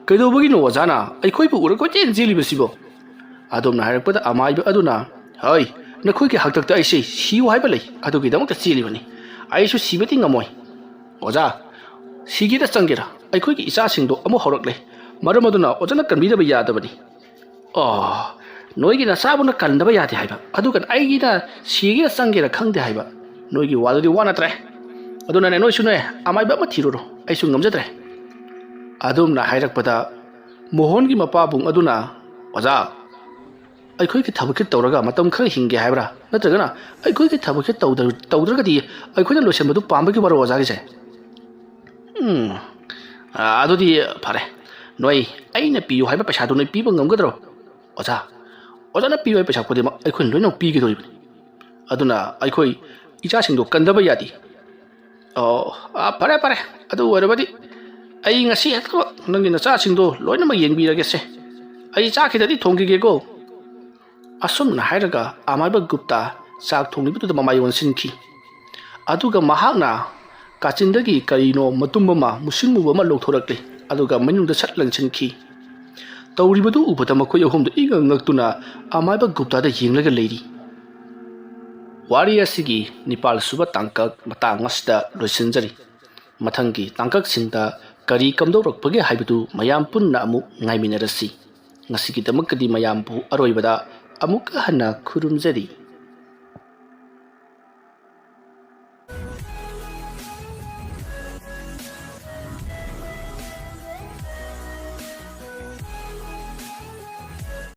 "ꯀꯩꯗꯧꯕꯒꯤꯅꯣ ꯑꯣꯖꯥꯅ ꯑꯩꯈꯣꯏꯕꯨ ꯎꯔ ꯀꯣꯏꯆꯦꯟ ꯆꯦꯜꯂꯤꯕꯁꯤꯕꯣ?" ꯑꯗꯣꯝꯅ ꯍꯥꯏꯔꯛꯄꯗ ꯑꯃꯥꯏꯕ ꯑꯗꯨꯅ, "ꯍꯣꯏ, ꯅꯈꯣꯏꯒꯤ ꯍꯥꯛꯇꯛꯇ ꯑꯩꯁꯦ ꯁꯤꯌꯨ ꯍꯥꯏꯕ ꯂꯩ, ꯑꯗꯨꯒꯤꯗꯃꯛꯇ ꯆꯦꯜꯂꯤꯕꯅꯤ꯫ ꯑꯩꯁꯨ ꯁꯤꯕꯗꯤ ꯉꯝꯃꯣꯏ꯫ ꯑꯣꯖꯥ, ꯁꯤꯒꯦꯔ ꯆꯪꯒꯦꯔ ꯑꯩꯈꯣꯏꯒꯤ ꯏꯆꯥꯁꯤꯡꯗꯣ ꯑꯃꯨꯛ ꯍꯧꯔꯛꯂꯦ꯫ ꯃꯔꯝ ꯑꯗꯨꯅ ꯑꯣꯖꯥꯅ ꯀꯟꯕꯤꯗꯕ ꯌꯥꯗꯕꯅꯤ꯫" "ꯑꯣ, ꯅꯣꯏꯒꯤ ꯅꯆꯥꯕꯨꯅ ꯀꯟꯗꯕ ꯌꯥꯗꯦ ꯍꯥꯏꯕ, ꯑꯗꯨꯒ ꯑꯩꯒꯤꯅ ꯁꯤꯒꯦꯔ ꯆꯪꯒꯦꯔ ꯈꯪꯗꯦ ꯍꯥꯏꯕ꯫ ꯅꯣꯏꯒꯤ ꯋꯥꯗꯨꯗꯤ ꯋꯥ ꯅꯠꯇ꯭ꯔꯦ꯫ ꯑꯗꯨꯅꯅꯦ, ꯅꯣꯏꯁꯨꯅꯦ ꯑꯃꯥꯏꯕ ꯑꯃ ꯊꯤꯔꯨꯔꯣ, ꯑꯩꯁꯨ ꯉꯝꯖꯗ꯭ꯔꯦ꯫" ꯑꯗꯨꯝꯅ ꯍꯥꯏꯔꯛꯄꯗ ꯃꯣꯍꯣꯟꯒꯤ ꯃꯄꯥꯕꯨꯡ ꯑꯗꯨꯅ, "ꯑꯣꯖꯥ, ꯑꯩꯈꯣꯏꯒꯤ ꯊꯕꯛꯁꯦ ꯇꯧꯔꯒ ꯃꯇꯝ ꯈꯔ ꯍꯤꯡꯒꯦ ꯍꯥꯏꯕ꯭ꯔꯥ? ꯅꯠꯇ꯭ꯔꯒꯅ ꯑꯩꯈꯣꯏꯒꯤ ꯊꯕꯛꯁꯦ ꯇꯧꯗ꯭ꯔ-, ꯇꯧꯗ꯭ꯔꯒꯗꯤ ꯑꯩꯈꯣꯏꯅ ꯂꯣꯏꯁꯤꯟꯕꯗꯨ ꯄꯥꯝꯕꯒꯤ ꯋꯥꯔꯣ ꯑꯣꯖꯥꯒꯤꯁꯦ?" "ꯎꯝ, ꯑ, ꯑꯗꯨꯗꯤ ꯐꯔꯦ꯫ ꯅꯣꯏ ꯑꯩꯅ ꯄꯤꯌꯨ ꯍꯥꯏꯕ ꯄꯩꯁꯥꯗꯨ ꯅꯣꯏ ꯄꯤꯕ ꯉꯝꯒꯗ꯭ꯔꯣ?" "ꯑꯣꯖꯥ, ꯑꯣꯖꯥꯅ ꯄꯤꯌꯨ ꯍꯥꯏꯕ ꯄꯩꯁꯥ ꯈꯨꯗꯤꯡꯃꯛ ꯑꯩꯈꯣꯏꯅ ꯂꯣꯏꯅꯃꯛ ꯄꯤꯒꯗꯧꯔꯤꯕꯅꯤ꯫ ꯑꯗꯨꯅ ꯑꯩꯈꯣꯏ ꯏꯆꯥꯁꯤꯡꯗꯣ ꯀꯟꯗꯕ ꯌꯥꯗꯦ꯫" "ꯑꯣ, ꯑ, ꯐꯔꯦ, ꯐꯔꯦ꯫ ꯑꯗꯨ ꯑꯣꯏꯔꯕꯗꯤ ꯑꯩ ꯉꯁꯤ ꯍꯦꯛꯇꯃꯛ ꯅꯪꯒꯤ ꯅꯆꯥꯁꯤꯡꯗꯣ ꯂꯣꯏꯅꯃꯛ ꯌꯦꯡꯕꯤꯔꯒꯦꯁꯦ꯫ ꯑꯩ ꯆꯥꯛ ꯈꯤꯇꯗꯤ ꯊꯣꯡꯈꯤꯒꯦꯀꯣ꯫" ꯑꯁꯨꯝꯅ ꯍꯥꯏꯔꯒ ꯑꯃꯥꯏꯕ ꯒꯨꯞꯇ ꯆꯥꯛ ꯊꯣꯡꯂꯤꯕꯗꯨꯗ ꯃꯃꯥꯏ ꯑꯣꯟꯁꯤꯟꯈꯤ꯫ ꯑꯗꯨꯒ ꯃꯍꯥꯛꯅ ꯀꯥꯆꯤꯟꯗꯒꯤ ꯀꯔꯤꯅꯣ ꯃꯇꯨꯝ ꯑꯃ, ꯃꯨꯁꯤꯟ ꯃꯨꯕ ꯑꯃ ꯂꯧꯊꯣꯔꯛꯂꯦ, ꯑꯗꯨꯒ ꯃꯅꯨꯡꯗ ꯁꯠ ꯂꯪꯁꯤꯟꯈꯤ꯫ ꯇꯧꯔꯤꯕꯗꯨ ꯎꯕꯗ ꯃꯈꯣꯏ ꯑꯍꯨꯝꯗꯨ ꯏꯉꯛ ꯉꯛꯇꯨꯅ ꯑꯃꯥꯏꯕ ꯒꯨꯞꯇꯥꯗ ꯌꯦꯡꯂꯒ ꯂꯩꯔꯤ꯫ ꯋꯥꯔꯤ ꯑꯁꯤꯒꯤ ꯅꯤꯄꯥꯜ ꯁꯨꯕ ꯇꯥꯡꯀꯛ ꯃꯇꯥꯡ ꯑꯁꯤꯗ ꯂꯣꯏꯁꯤꯟꯖꯔꯤ꯫ ꯃꯊꯪꯒꯤ ꯇꯥꯡꯀꯛꯁꯤꯡꯗ ꯀꯔꯤ ꯀꯝꯗꯧꯔꯛꯄꯒꯦ ꯍꯥꯏꯕꯗꯨ ꯃꯌꯥꯝ ꯄꯨꯟꯅ ꯑꯃꯨꯛ ꯉꯥꯏꯃꯤꯟꯅꯔꯁꯤ꯫ ꯉꯁꯤꯒꯤꯗꯃꯛꯇꯗꯤ ꯃꯌꯥꯝꯕꯨ ꯑꯔꯣꯏꯕꯗ ꯑꯃꯨꯛꯀ ꯍꯟꯅ ꯈꯨꯔꯨꯝꯖꯔꯤ꯫